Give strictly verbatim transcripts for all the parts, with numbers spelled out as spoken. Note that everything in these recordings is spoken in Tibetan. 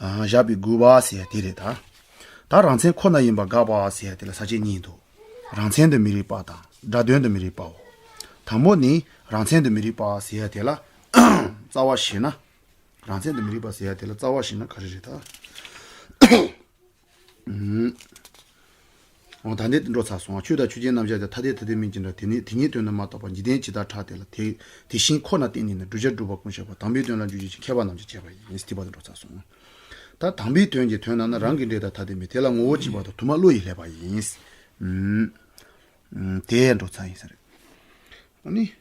བཞག་པའི་དགོས་པ་ཟེར་ཡ་དེ་རེད་ད། ད་རང་མཚན་ཁོ་ན་ཡིན་པ་དགག་པ་ཟེར་ཡ་དེ་ལ་ས་བཅད་གཉིས་འདུག་རང་མཚན་དུ་མི་རིགས་པ་དང་སྒྲ་དོན་དུ་མི་རིགས་པའོ། དང་པོ་ནི་རང་མཚན་དུ་མི་རིགས་པ་ཟེར་ཡ་དེ་ལ་རྩ་བ་བཞི་ན། རང་མཚན་དུ་མི་རིགས་པ་ཟེར་ཡ་དེ་ལ་རྩ་བ་བཞི་ན་ག་རེ་རེད་ད། འོ་ད་འདི་འགྲོ་ཚར་སོང་། ཆོས་དང་ཆོས་ཅན་རྣམ་གཞག་དེ་ཐ་དད་ཐ་དད་མིན་གྱི་འདྲ། དེ་ནི་དེ་ཉིད་དོན་དུ་མ་གཏོགས་པ་འཇིག་རྟེན་ཇི་ལྟར་གྲགས་དེ་ལ་དེ་དེ་བཞིན་ཁོ་ན་བརྟེན་ནས་ནི་བསྒྲུབ་བྱ་སྒྲུབ་པ་ཀུན་བྱེད་པ་དང་པོའི་དོན་ལ་འཇུག་བྱེད་ཀྱི་མཁས་པ་རྣམས་ཀྱི་བྱས་པ་ཡིན། དེ་བར་དུ་འགྲོ་ཚར་སོང་། ད་དང་པོའི་དོན་གྱི་དོན་རྣམས་ནི་རང་གི་འབྲས་དང་ཐ་དད་མིན། དེ་ལ་ངོ་བོ་གཅིག་པ་དང་དུ་མ་བློ་ཡིས་བསླད་པ་ཡིན། ཨུམ། ཨུམ། དེ་འགྲོ་ཚར་ཡིན་ས་རེད། ཨ་ནི།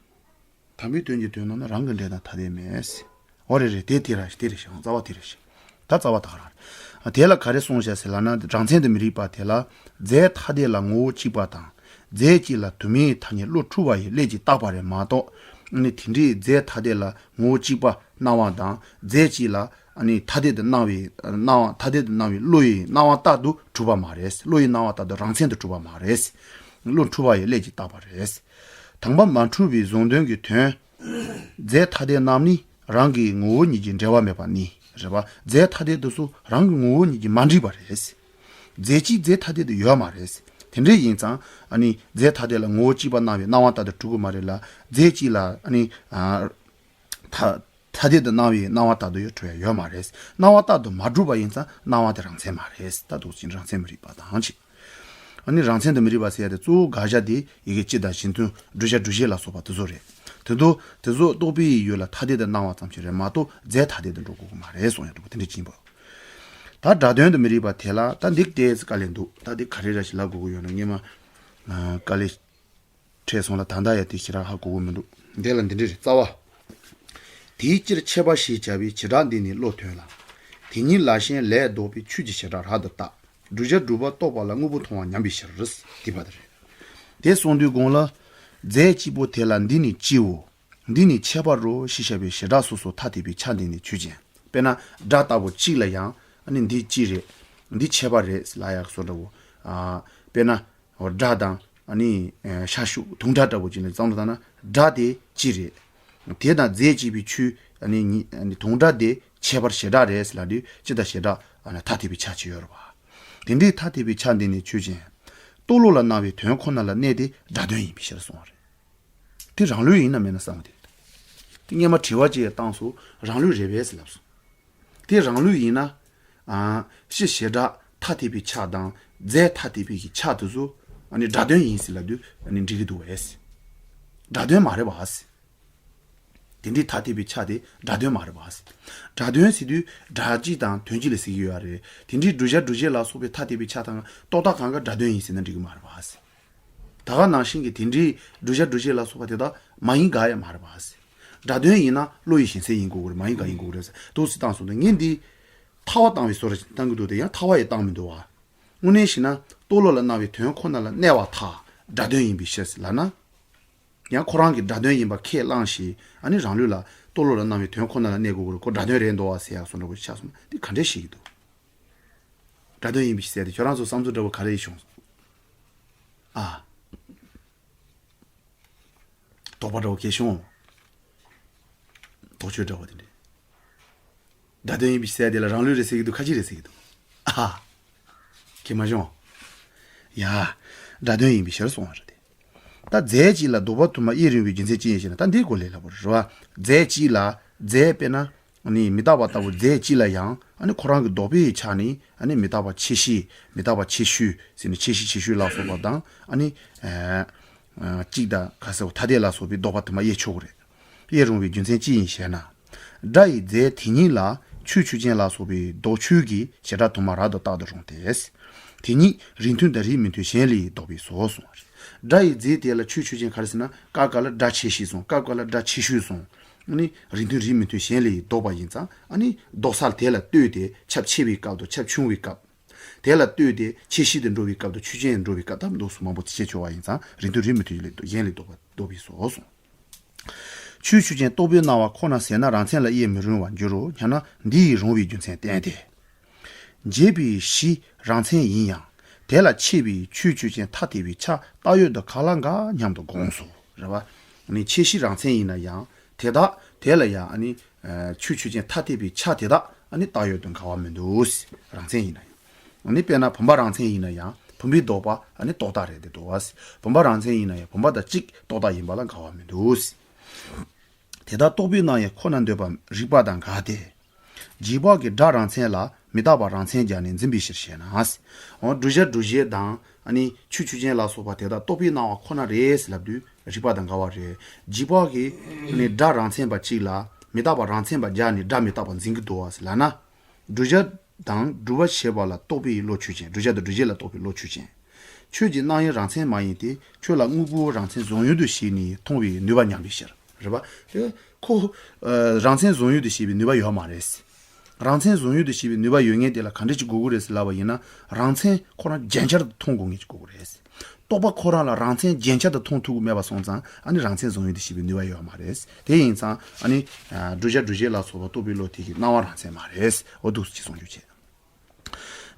དམ་པའི་དོན་གྱི་དོན་རྣམས་ནི་རང་གི་འབྲས་དང་ཐ་དད་མེད། འོ་རེད་རེད། དེ་དེ་ར་ཞིག་དེ་རེད་ཞིག་རྩ་བ་དེ་རེད་ཞིག་ད་རྩ་བ་དག་རང་རེད། དེ་ལ་ག་རེ་གསུངས་བཞག་ཟེར་ལབ་ན། རང་མཚན་དུ་མི་རིགས་པ་དེ་ལ་རྫས་ཐ་དད་ལ་ངོ་བོ་གཅིག་པ་དང་། རྫས་གཅིག་ལ་དུ་མའི་ཐ་སྙད་བློ་འཁྲུལ་བ་ཡི་སླད་ཀྱིས་བཏགས་པ་རེད་མ་གཏོགས། ཨ་ནི་དེ་འདྲའི་རྫས་ཐ་དད་ལ་ངོ་བོ་གཅིག་པ་སྣང་བ་དང་། རྫས་གཅིག་ལ་ཨ་ནི་ཐ་དད་དུ་སྣང་བའི་སྣང་བ་ཐ་དད་དུ་སྣང་བའི་བློ་ཡི་སྣང་བ་ལྟར་དུ་གྲུབ་པ་མ་རེད། བློ་ཡི་སྣང་བ་ལྟར་དུ་རང་མཚན་དུ་གྲུབ་པ་མ་རེད། བློ་འཁྲུལ་བ་ཡི་སླད་ཀྱིས་བཏགས་པ་རེད། དང་པོ་མ་འཁྲུལ་བའི་གཟུང་དོན་གྱི་དོན། རྫས་ཐ་དད་རྣམས་ནི་རང་གི་ངོ་བོ་ཉིད་ཀྱིས་འབྲེལ་བ་མེད་པ་ནི་རེད་པ། རྫས་ཐ་དད་དེ་ཚོ་རང་གི་ངོ་བོ་ཉིད་ཀྱིས་མ་འདྲེས་པ་རེད། རྫས་གཅིག་རྫས་ཐ་དད་དུ་ཡོད་མ་རེད། དེ་འདྲ་ཡིན་ཙང་ཨ་ནི་རྫས་ཐ་དད་ལ་ངོ་བོ་གཅིག་པ་སྣང་བའི་སྣང་བ་ལྟར་དུ་གྲུབ་ཀྱི་མ་རེད་ལ། རྫས་གཅིག་ལ་ཨ་ནི་ཨ་ཐ་ཐ་དད་དུ་སྣང་བའི་སྣང་བ་ལྟར་དུ་ཡོད་གྲུབ་ཡ་ཡོད་མ་རེད། སྣང་བ་ལྟར་དུ་མ་གྲུབ་པ་ཡིན་ཙང་སྣང་བ་དེ་རང་མཚན་མ་རེད། ད་འདུག་ཅིང་རང་མཚན་མི་རིགས་པ་དང་ཕྱེ། ཨ་ནི་རང་མཚན་དུ་མི་རིགས་པ་ཟེར་ཡ་དེ་གཙོ་བོ་དགག་བྱ་དེ་ཡི་གེ་སྤྱི་དང་གཞི་མཐུན་བསྒྲུབ་བྱ་སྒྲུབ་བྱེད་ལ་སོགས་པ་དེ་ཚོ་རེད། དེ་ཚོ་དེ་ཚོ་རྟོག་པའི་ཡུལ་ལ་ཐ་དད་དུ་སྣང་བ་ཙམ་ཞིག་རེད་མ་གཏོགས་རྫས་ཐ་དད་དུ་འགྲོ་དགོས་ཀྱི་མ་རེད་གསུངས་ཡ་འདུག་དེ་འདྲ་ཅིག་ཡིན་པ། ད་སྒྲ་དོན་དུ་མི་རིགས་པ་དེ་ལ་ད་འདི་ཏོག་ཙམ་དཀའ་ལས་འདུག་ད་འདི་ག་རེ་ར་ཞིག་ལབ་དགོས་ཀྱི་ཡོད་ན་སྔོན་མ་དཀའ་ལས་འཕྲད་སོང་ལ། ད་ལྟ་ཡང་དེ་ཞེ་དྲག་ཧ་གོ་གི་མི་འདུག་འདི་ལ་འདི་འདྲ་རེད། རྩ་བ། དེའི་ཕྱིར་ཁྱད་པར་ཞེས་བྱ་བའི་བྱེ་བྲག་འདི་ནི་བློ་ཐོན་ལ། དེ་ཉིད་ལ་གཞན་ལས་ལྡོག་པའི་ཆོས་ཀྱི་བྱེ་བྲག་རབ་ཏུ་བརྟག་བསྒྲུབ་བྱ་སྒྲུབ་པ་རྟོགས་པ་ལ་དངོས་པོ་མཐོང་བ་ཉམས་པའི་ཕྱིར། དེ་བར་དུ་རེད། དེ་གསུངས་དུས་གོང་ལ། རྫས་གཅིག་པོ་དེ་ལ་འདི་ནི་སྤྱིའོ། འདི་ནི་ཁྱད་པར་རོ་ཞེས་བྱ་བའི་བྱེ་བྲག་སོ་སོར་ཐ་དད་པའི་ཆ་འདི་ནི་ཆོས་ཅན། དཔེར་ན་སྒྲ་ལྟ་བུ་གཅིག་ལ་ཡང་ཨ་ནི་འདི་གཅིག་རེད། འདི་ཁྱད་པར་རེད་ལབ་ཡག་བཟོ་འདྲ་བོ། ཨ། དཔེར་ན་སྒྲ་དང་ཨ་ནི་ཤ་ཤུག་དུང་སྒྲ་ལྟ་བུ་གཅིག་ནས་བསམ་བློ་བཏང་ན་སྒྲ་དེ་གཅིག་རེད། དེ་དང་རྫས་གཅིག་པའི་ཆོས་ཨ་ནི་གཉིས་ཨ་ནི་དུང་སྒྲ་དེ་ཁྱད་པར་བྱེ་བྲག་རེད་ལབ་དུས་སྤྱི་དང་བྱེ་བྲག་ཨ་ནི་ཐ་དད་པའི་ཆ་གཅིག་ཡོད་རེད་བ། དེ་འདྲའི་ཐ་དད་པའི་ཆ་འདི་ནི་ཆོས་ཅན། རྟོག་བློ་ལ་སྣང་བའི་དོན་ཁོ་ན་ལ་གནས་ཏེ་སྒྲ་དོན་ཡིན་པའི་ཕྱིར་གསུངས་པ་རེད། དེ་རང་ལུགས་ཡིན་ན་མེད་ན་བསམ་གི་འདུག་དེ་སྔོན་མ་དྲི་བ་ཅིག་བཏང་སོང་། རང་ལུགས་རེད་པས་ལབ་སོང་། དེ་རང་ལུགས་ཡིན་ན། ཨ། སྤྱི་བྱེ་བྲག་ཐ་དད་པའི་ཆ་དང་རྫས་ཐ་དད་པའི་གི་ཆ་དེ་ཚོ་ཨ་ནི་སྒྲ་དོན་ཡིན་ཟེར་ལབ་དུས་ཨ་ནི་འགྲིག་གི་འདུག་བས། སྒྲ་དོན་མ་རེད་བ། དེ་འདྲའི་ཐ་དད་པའི་ཆ་དེ་སྒྲ་དོན་མ་རེད་བ། སྒྲ་དོན་ཟེར་དུས་སྒྲ་གཅིག་དང་དོན་གཅིག་ལ་ཟེར་གྱི་ཡོད་རེད། དེ་འདྲའི་བསྒྲུབ་བྱ་སྒྲུབ་བྱེད་ལ་སོགས་པའི་ཐ་དད་པའི་ཆ་དང་རྟོག་བཏགས་གང་ག་སྒྲ་དོན་ཡིན་ཟེར་ན་འགྲིག་གི་མ་རེད་བ། ད་ག་ནང་བཞིན་གྱི་དེ་འདྲའི་བསྒྲུབ་བྱ་སྒྲུབ་བྱེད་ལ་སོགས་པ་དེ་དག་མ་ཡིན་དགག་ཡ་མ་རེད་བ། སྒྲ་དོན་ཡིན་ན་བློ་ཡི་གཞི་མཚན་ཡིན་དགོས་ཀྱི་རེད། མ་ཡིན་དགག་ཡིན་དགོས་ཀྱི་རེད་ཟེར་འདུག་སེ་བཏང་སོང་། ད་ངས་འདི་ཐལ་བ་བཏང་བའི་བཟོ་འདྲ་ཞིག་བཏང་གི་འདུག་དེ་ཡང་ཐལ་བ་ཡང་བཏང་མི་འདུག་བ། དངོས་གནས་བྱས་ན་རྟོག་བློ་ལ་སྣང་བའི་དོན་ཁོ་ན་ལ་གནས་པར་ཐལ། སྒྲ་དོན་ཡིན་པའི་ཕྱིར་ལབ་ན། ཡང་ཁོ་རང་གིས་སྒྲ་དོན་ཡིན་པ་ཁས་བླངས་ཤིང་ཨ་ནི་རང་ལུགས་ལ་རྟོག་བློ་ལ་སྣང་བའི་དོན་ཁོ་ན་ལ་གནས་དགོས་ཀྱི་རེད། ཁོ་སྒྲ་དོན་རེད་འདུག་བ་ཟེར་ཡག་བཟོ་འདྲ་པོ་ཆགས་སོང་ན་དེ་ག་འདྲས་ཤེས་ཀྱི་འདུག་སྒྲ་དོན་ཡིན་པའི་ཕྱིར་ཟེར་ཏེ་ཁྱོད་རང་ཚོ་བསམ་ཚུལ་འདྲ་པོ་ག་རེ་བྱུང་སོང་། ཨ། དོགས་པ་འདྲ་པོ་གས་བྱུང་། དོགས་གཅོད་འདྲ་པོ་དེ་འདྲས། སྒྲ་དོན་ཡིན་པའི་ཕྱིར་ཟེར་དེ་ལ་རང་ལུགས་རེད་ཟེར་གྱི་འདུག་ཁ་ཅིག་རེད་ཟེར་གྱི་འདུག་ཨ། གས་མ་བྱུང་། ཡ། སྒྲ་དོན་ཡིན་པའི་ཕྱིར་གསུངས་པ་རེད་དེ། ད་རྫས་གཅིག་ལ་ལྡོག་པ་དུ་མ་དབྱེ་རུང་བའི་རྒྱུ་མཚན་ཅི་ཡིན་ཞེ་ན། ད་འདིའི་སྐོར་ལས་ལབ་པ་རེད་བ། རྫས་གཅིག་ལ་རྫས་དཔེར་ན་ནི་མི་རྟག་པ་ལྟ་བུ་རྫས་གཅིག་ལ་ཡང་ཨ་ནི་ཁོ་རང་གི་ལྡོག་པའི་ཆ་ནི་ཨ་ནི་མི་རྟག་པ་ཆེ་ཤོས་མི་རྟག་པ་ཆེ་ཤོས་ཟེར་ནས་ཆེ་ཤོས་ཆེ་ཤོས་ལ་སོགས་པ་དང་ཨ་ནི་ཨ་གཅིག་དང་ག་ཟེར་བ་ཐ་དད་ལ་སོགས་པའི་ལྡོག་པ་དུ་མ་དབྱེ་ཆོག་གི་རེད། དབྱེ་རུང་བའི་རྒྱུ་མཚན་ཅི་ཡིན་ཞེ་ན། སྒྲ་ཡི་རྫས་དེ་ཉིད་ལ་ཆོས་ཆོས་ཅན་ལ་སོགས་པའི་ལྡོག་ཆོས་ཀྱི་བྱེ་བྲག་དུ་མ་རབ་ཏུ་བརྟག་ཏུ་རུང་སྟེ། དེ་ཉིད་རིགས་མཐུན་དང་རིགས་མི་མཐུན་གཞན་ལས་ལྡོག་པས་སོ་གསུངས་པ་རེད། སྒྲ་ཡི་རྫས་དེ་ལ་ཆོས་ཆོས་ཅན་ག་རེ་ཟེར་ན་སྐབས་འགའ་ལ་སྒྲ་ཆེ་ཤོས་གསུངས། སྐབས་འགའ་ལ་སྒྲ་ཆེ་ཤོས་གསུངས། ཨ་ནི་རིགས་མཐུན་རིགས་མི་མཐུན་གཞན་ལས་ལྡོག་པ་ཡིན་ཙང་ཨ་ནི་ལྡོག་ས་དེ་ལ་ལྟོས་ཏེ་ཁྱབ་ཆེ་བའི་སྐབས་དང་ཁྱབ་ཆུང་བའི་སྐབས། དེ་ལ་ལྟོས་ཏེ་ཆེ་ཤོས་དུ་འགྲོ་བའི་སྐབས་དང་ཆོས་ཅན་དུ་འགྲོ་བའི་སྐབས་དང་ལྡོག་སུ་མང་པོ་བྱེད་ཆོག་པ་ཡིན་ཙང་རིགས་མཐུན་རིགས་མི་མཐུན་ལས་གཞན་ལས་ལྡོག་པ་ལྡོག་པས་སོ་གསུངས། ཆོས་ཆོས་ཅན་རྟོག་པས་སྣང་བ་ཁོ་ན་ཟེར་ན་རང་མཚན་ལ་དབྱེ་མི་རུང་བར་འགྱུར་རོ་སྙམ་ན་འདི་ཡིས་རུང་བའི་རྒྱུ་མཚན་བསྟན་ཏེ། འབྱེད་པའི་གཞི་རང་མཚན་ཡིན་ཡང་དེ་ལ་ཕྱེ་བའི་ཆོས་ཆོས་ཅན་ཐ་དད་པའི་ཆ་བཏགས་ཡོད་དུ་ག་ལ་འགག་སྙམ་དུ་དགོངས་སོ། རེད་བ། ནི་ཕྱེ་གཞི་རང་མཚན་ཡིན་ན་ཡང་དེ་དག་དེ་ལ་ཡང་ཨ་ནི་ཆོས་ཆོས་ཅན་ཐ་དད་པའི་ཆ་དེ་དག་ ཨ་ནི་བཏགས་ཡོད་དུ་འགལ་བ་མི་འདུག་རང་མཚན་ཡིན་ན་ཡང་། ཨ་ནི་དཔེར་ན་བུམ་པ་རང་མཚན་ཡིན་ན་ཡང་བུམ་པའི་ལྡོག་པ་ཨ་ནི་རྟོག་བཏགས་རེད་དེ་འདུག་བ། བུམ་པ་རང་མཚན་ཡིན་ན་ཡང་བུམ་པ་དང་གཅིག་རྟོག་བཏགས་ཡིན་པ་ལ་འགལ་བ་མི་འདུག་དེ་ལྟར་རྟོག་པས་སྣང་བའི་ཁོ་ན་འདོད་པ་རིགས་པ་དང་འགལ་ཏེ། རྗེས་དཔག་གིས་སྒྲ་རང་མཚན་ལ་མི་རྟག་པ་རང་མཚན་སྦྱར་ནས་འཛིན་པའི་ཕྱིར་ཞེ་ན། འོ་བསྒྲུབ་བྱ་སྒྲུབ་བྱེད་དང་ཨ་ནི་ཆོས་ཆོས་ཅན་ལ་སོགས་པ་དེ་དག་རྟོག་པས་སྣང་བ་ཁོ་ན་རེད་ཟེར་ལབ་དུས་རིགས་པ་དང་འགལ་བ་རེད། རྗེས་དཔག་གིས་ཨ་ནི་སྒྲ་རང་མཚན་པ་གཅིག་ལ་མི་རྟག་པ་རང་མཚན་པ་སྦྱར་ནས་སྒྲ་མི་རྟག་པ་འཛིན་གྱི་འདུག་བ་ཟེར་ལབ་ན། བསྒྲུབ་བྱ་དང་སྒྲུབ་པ་བྱེད་པ་ལ་རྟོག་པའི་བློ་ཆོས་ཅན། བསྒྲུབ་བྱ་དང་སྒྲུབ་བྱེད་ལ་རྟོག་པའི་བློ་ཆོས་ཅན། ཁྱོད་ཀྱི་སྣང་བའི་རང་མཚན་མ་ཡིན་ཏེ། ཁྱོད་ལ་དངོས་པོའི་རང་མཚན་བཟུང་ཡུལ་དུ་བྱས་ནས་མཐོང་བའི་ནུས་པ་ཉམས་པའི་ཕྱིར། རེད་པ། དེ་ཁོ། ཨ། རང་མཚན་བཟུང་ཡུལ་དུ་བྱེད་པའི་ནུས་པ་ཡོད་མ་རེད། རང་མཚན་བཟུང་ཡུལ་དུ་བྱེད་པའི་ནུས་པ་ཡོད་མཁན་དེ་ལ་ག་འདྲ་ཅིག་དགོས་ཀྱི་རེད་ཟེར་ལབ་པ་ཡིན་ན། རང་མཚན་ཁོ་རང་རྒྱན་ཆར་དུ་མཐོང་དགོས་མཁན་ཅིག་དགོས་ཀྱི་རེད། རྟོག་པ་ཁོ་རང་ལ་རང་མཚན་རྒྱན་ཆར་དུ་མཐོང་ཐུབ་ཀྱི་མེད་པ་སོང་ཙང་ཨ་ནི་རང་མཚན་བཟུང་ཡུལ་དུ་བྱེད་པའི་ནུས་པ་ཡོད་མ་རེད། དེ་ཡིན་ཙང་ཨ་ནི། ཨ། བསྒྲུབ་བྱ་སྒྲུབ་བྱེད་ལ་སོགས་པ་རྟོག་པའི་བློ་དེ་གི་སྣང་བ་རང་མཚན་མ་རེད། འོ་འདུག་སེ་གསུང་རྒྱུ་བྱེད།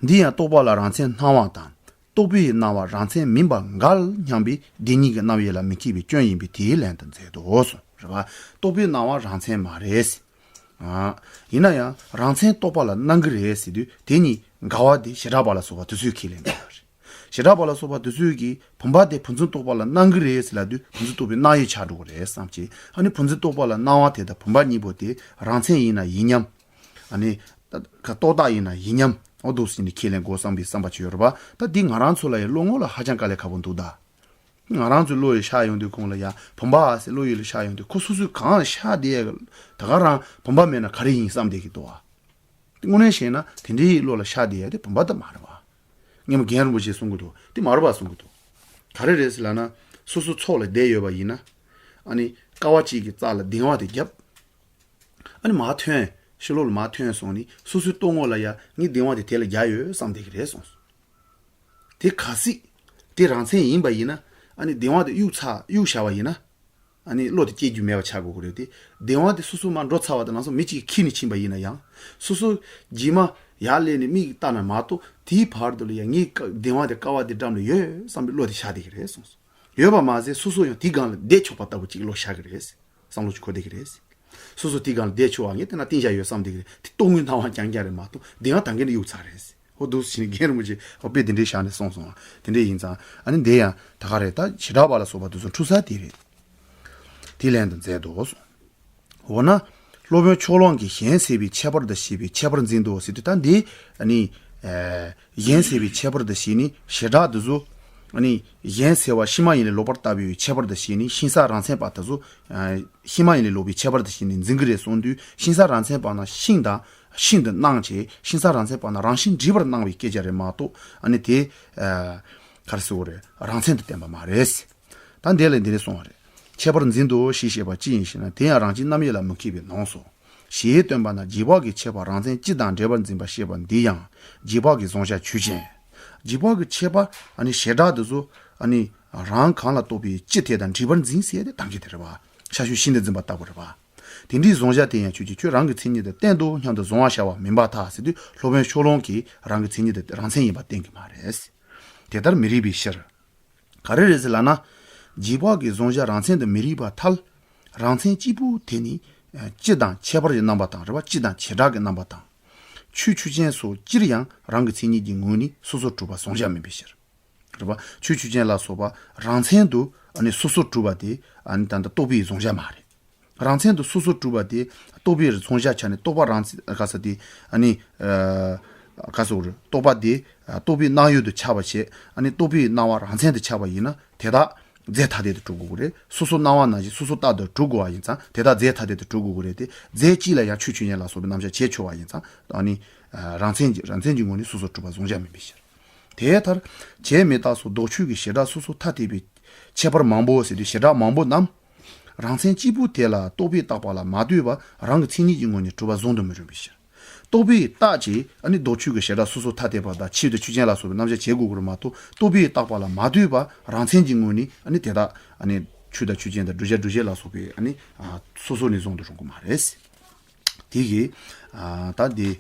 འདི་ཡང་རྟོག་པ་ལ་རང་མཚན་སྣང་བ་དང་། རྟོག་པའི་སྣང་བ་རང་མཚན་མིན་པ་འགལ་སྙམ་པའི་བདེན་གཉིས་ཀྱི་རྣམ་དབྱེ་ལ་མི་སྐྱེ་བའི་སྐྱོན་ཡིན་པས་དེའི་ལན་དུ་མཛད་དོ་གསུངས། རེད་པ། རྟོག་པའི་སྣང་བ་རང་མཚན་མ་རེད། ཨ། ཡིན་ན་ཡང་རང་མཚན་རྟོག་པ་ལ་སྣང་གི་རེད་ཟེར་དུས་དེ་གཉིས་འགལ་བ་དེ་བྱེ་བྲག་པ་ལ་སོགས་པ་དེ་ཚོས་ཁས་ལེན་དགོས་པ་རེད། བྱེ་བྲག་པ་ལ་སོགས་པ་དེ་ཚོས་ཀྱིས་བུམ་པ་དེ་བུམ་འཛིན་རྟོག་པ་ལ་སྣང་གི་རེད་ཟེར་ལབ་དུས་བུམ་འཛིན་རྟོག་པའི་སྣང་ཡུལ་ཆགས་འགྲོ་གི་རེད་བསམ་གྱི། ཨ་ནི་བུམ་འཛིན་རྟོག་པ་ལ་སྣང་བ་དེ་དང་བུམ་པ་གཉིས་པོ་དེ་རང་མཚན་ཡིན་ན་ཡིན་མཉམ། ཨ་ནི། ད་ག་རྟོག་བཏགས་ཡིན་ན་ཡིན་མཉམ། འོ་འདུག་སེ་ནི་ཁས་ལེན་དགོས་བསམ་པའི་བསམ་པ་ཅིག་ཡོད་རེད་པ། ད་འདི་ང་རང་ཚོ་ལ་ཡང་བློ་ངོ་ལ་ཧ་ཅང་དཀའ་ལས་ཁག་པོ་འདུག་ད། ང་རང་ཚོའི་བློ་ཡི་ཤར་ཡོང་དུས་གོང་ལ་ཡ་བུམ་པ་ཟེར་བློ་ཡི་ལ་ཤར་ཡོང་དུས་ཁོ་སོ་སོའི་གང་ལ་ཤར་བསྡད་ཡ་གི། ད་ག་རང་བུམ་པ་མེད་ན་ག་རེ་ཡིན་བསམ་བསྡད་ཀྱི་འདུག་ཨ། དངོས་གནས་བཤད་ན་དེ་འདྲའི་བློ་ལ་ཤར་བསྡད་ཡ་དེ་བུམ་པ་ད་མ་རེད་བ། སྔོན་མ་རྒན་རིན་པོ་ཆེས་གསུང་གི་འདུག་དེ་མ་རེད་པ་གསུང་གི་འདུག་ག་རེ་རེད་ཟེར་ལབ་ན། སོ་སོ་ཚོགས་ལ་བསྡད་ཡོད་པ་ཡིན་ན། ཨ་ནི་ཀ་བ་གཅིག་གི་རྩ་ལ་གདེང་བ་དེ་བརྒྱབ། ཨ་ནི་མར་ཐོན། ཕྱི་ལོགས་ལ་མར་ཐོན་སོང་ནི་སོ་སོའི་རྟོག་ངོ་ལ་ཡ་ངས་གདེང་བ་དེ་དེ་ལ་རྒྱག་ཡོད་བསམ་བསྡད་ཀྱི་རེད་གསུངས་སོང་། དེ་གལ་སྲིད་དེ་རང་མཚན་ཡིན་པ་ཡིན་ན། ཨ་ནི་གདེང་བ་དེ་གཡུག་ཚར་གཡུག་བཞག་པ་ཡིན་ན། ཨ་ནི་བློ་དེ་སྐྱེ་རྒྱུ་མེད་པ་ཆགས་དགོས་ཀྱི་རེད་དེ། གདེང་བ་དེ་སོ་སོ་མར་འགྲོ་ཚར་བ་དང་ལམ་སང་མི་གཅིག་གིས་ཁྱེར་ནས་ཕྱིན་པ་ཡིན་ན་ཡང་། སོ་སོ་རྗེས་མ་ཡར་སླེབས་ནས་མིག་གིས་བལྟས་ན་མ་གཏོགས་དེའི་བར་དུ་ལ་ཡ་ངའི་ཀ་གདེང་བ་དེ་ཀ་བ་དེ་འགྲམ་ལ་ཡོད་བསམ་པའི་བློ་དེ་ཤར་བསྡད་ཀྱི་རེད་གསུངས་སོང་། ཡོད་པ་མ་ཟད་སོ་སོ་ཡང་དེའི་སྒང་ལ་བསྡད་ཆོག་པ་ལྟ་བུ་ཅིག་བློ་ཤར་གྱི་རེད། བསམ་བློ་ཅིག་འཁོར་བསྡད་ཀྱི་རེད། སོ་སོ་དེའི་སྒང་ལ་བསྡད་ཆོག་པ་ངས་བལྟས་ན་བསྟན་བྱ་ཡོད་བསམ་བསྡད་ཀྱི་རེད། དེ་རྟོག་ངོའི་སྣང་བ་རྐྱང་རྐྱང་རེད་མ་གཏོགས་གདེང་བ་ད་གིན་ནས་གཡུག་ཚར་རེད། ཧོ་འདུག་སེ་ནི་རྒན་རིན་པོ་ཆེ་ཧོ་དཔེ་དེ་འདྲའི་བཞག་ནས་གསུངས་སོང་བ། དེ་འདྲ་ཡིན་ཙང་ཨ་ནི་འདི་ཡང་ད་ག་རེད། ད་བྱེ་བྲག་པ་ལ་སོགས་པ་དེ་ཚོ་འཁྲུལ་ས་དེ་རེད། དེའི་ལན་དུ་མཛད་དོ་གསུངས། འོ་ན། སློབ་དཔོན་ཕྱོགས་གླང་གིས་གཞན་སེལ་བའི་ཁྱད་པར་དུ་བྱས་པའི་ཁྱད་པར་འཛིན་ཏོ་ཟེར་དུས་ད་འདི། ཨ་ནི། ཨ། གཞན་སེལ་བའི་ཁྱད་པར་དུ་བྱས་ནི་བྱེ་བྲག་དེ་ཚོ། ཨ་ནི། གཞན་སེལ་བ་ཤིང་མ་ཡིན་ལས་ལོག་པར་ལྟ་བུའི་ཁྱད་པར་དུ་བྱས་ནི་ཤིང་ས་རང་མཚན་པ་དེ་ཚོ། ཨ། ཤིང་མ་ཡིན་ལས་ལོག་པའི་ཁྱད་པར་དུ་བྱས་ནི་འཛིན་གྱི་རེད་གསུངས་དུས་ཤིང་ས་རང་མཚན་པ་ན་ཤིང་དང་ཤིན་ཏུ་སྣང་བྱས་ཤིང་ས་རང་མཚན་པ་ན་རང་བཞིན་འདྲིས་པར་སྣང་བའི་སྐད་ཆ་རེད་མ་གཏོགས་ཨ་ནི་དེ། ཨ། ག་རེ་ཟེར་དགོས་རེད། རང་མཚན་དུ་བསྟན་པ་མ་རེད། ད་འདི་ལ་འདི་ནས་གསུངས་པ་རེད། ཁྱད་པར་འཛིན་ཏོ་ཞེས་བཤད་པ་ཅི་ཡིན་ཞེ་ན། དེ་ཡང་རང་སྤྱིའི་རྣམ་དབྱེ་ལ་མི་མཁས་པས་ནོངས་སོ། ཞེས་སྟོན་པ་ན་རྗེས་དཔག་གི་ཁྱད་པར་རང་མཚན་སྤྱི་དང་འབྲེལ་པར་འཛིན་པ་ཞེས་པ་འདི་ཡང་རྗེས་དཔག་གི་གཟུང་བྱ་ཆོས་ཅན། རྗེས་དཔག་གི་ཁྱད་པར་ཨ་ནི་བྱེ་བྲག་དེ་ཚོ་ཨ་ནི་རང་གང་ལ་རྟོགས་པའི་སྤྱི་དེ་དང་འབྲེལ་པར་འཛིན་ཟེར་ཏེ་གཏང་གི་དེ་རེད་བ། ཤ་ཤུ་ཤིན་ཏུ་འཛིན་པ་ལྟ་བུ་རེད་བ། དེ་འདྲའི་གཟུང་བྱ་དེ་ཡང་ཁྱོད་ཀྱིས་ཁྱོད་རང་གི་མཚན་ཉིད་དང་གཏན་དུ་མཉམ་དུ་གཟུང་བར་བྱ་བ་མིན་པར་ཐལ་ཟེར་དུས་སློབ་དཔོན་ཕྱོགས་གླང་གིས་རང་གི་མཚན་ཉིད་དེ་རང་མཚན་ཡིན་པ་བསྟན་གྱི་མ་རེད། དེ་ལྟར་མི་རིགས་པའི་ཕྱིར། ག་རེ་རེད་ཟེར་ལབ་ན། རྗེས་དཔག་གི་གཟུང་བྱ་རང་མཚན་དུ་མི་རིགས་པར་ཐལ། རང་མཚན་གཅིག་པུ་དེ་ནི། ཨ། སྤྱི་དང་ཁྱད་པར་གྱི་རྣམ་པ་དང་རེད་བ། སྤྱི་དང་བྱེ་བྲག་གི་རྣམ་པ་དང་། ཆོས་ཆོས་ཅན་སོགས་སྤྱིར་ཡང་རང་གི་མཚན་ཉིད་ཀྱི་ངོས་ནས་སོ་སོར་གྲུབ་པ་གཟུང་བྱ་མིན་པའི་ཕྱིར། རེད་བ། ཆོས་ཆོས་ཅན་ལ་སོགས་པ་རང་མཚན་དུ་ཨ་ནི་སོ་སོར་གྲུབ་པ་དེ་ཨ་ནི་ད་ལྟ་རྟོག་པའི་གཟུང་བྱ་མ་རེད། རང་མཚན་དུ་སོ་སོར་གྲུབ་པ་དེ་རྟོག་པའི་གཟུང་བྱ་ཆ་ནས་རྟོག་པ་རང་མཚན་ག་ས་དེ་ཨ་ནི། ཨ། ག་ཟེར་དགོས་རེད། རྟོག་པ་དེ་རྟོག་པའི་སྣང་ཡུལ་དུ་ཆགས་པ་བྱས་ཨ་ནི་རྟོག་པའི་སྣང་བ་རང་མཚན་དུ་ཆགས་པ་ཡིན་ན་དེ་དག་རྫས་ཐ་དད་དུ་གྲུབ་དགོས་ཀྱི་རེད། སོ་སོ་སྣང་བ་ནང་བཞིན་སོ་སོ་རྟག་ཏུ་གྲུབ་དགོས་པ་ཡིན་ཙང་དེ་དག་རྫས་ཐ་དད་དུ་གྲུབ་དགོས་ཀྱི་རེད་དེ། རྫས་གཅིག་ལ་ཡང་ཆོས་ཆོས་ཅན་ལ་སོགས་པའི་རྣམ་གཞག་བྱས་ཆོག་པ་ཡིན་ཙང་ཨ་ནི། ཨ། རང་མཚན་གྱི་རང་མཚན་གྱི་ངོས་ནས་སོ་སོར་གྲུབ་པ་གཟུང་བྱ་མིན་པའི་ཕྱིར། དེ་ལྟར་བྱས་མི་རྟག་སོགས་ལྡོག་ཆོས་ཀྱི་བྱེ་བྲག་སོ་སོར་ཐ་དད་པའི་ཁྱད་པར་མང་པོ་ཟེར་དུས་བྱེ་བྲག་མང་པོ་རྣམས། རང་མཚན་གཅིག་པུ་དེ་ལ་རྟོག་པས་བཏགས་པ་ལ་མ་ལྟོས་པར་རང་གི་མཚན་ཉིད་ཀྱི་ངོས་ནས་གྲུབ་པ་གཟུང་དུ་མི་རུང་བའི་ཕྱིར། རྟོག་པས་བཏགས་ཀྱི་ཨ་ནི་ལྡོག་ཆོས་ཀྱི་བྱེ་བྲག་སོ་སོར་ཐ་དད་པ་དང་ཆོས་དང་ཆོས་ཅན་ལ་སོགས་པའི་རྣམ་གཞག་བྱེད་དགོས་ཀྱི་རེད་མ་གཏོགས་རྟོག་པས་བཏགས་པ་ལ་མ་ལྟོས་པར་རང་མཚན་གྱི་ངོས་ནས་ཨ་ནི་དེ་དག་ཨ་ནི་ཆོས་དང་ཆོས་ཅན་དང་བསྒྲུབ་བྱ་སྒྲུབ་བྱེད་ལ་སོགས་པའི་ཨ་ནི། ཨ། སོ་སོ་ནས་གཟུང་དུ་རུང་གི་མ་རེད། དེ་གིས། ཨ། ད་འདི།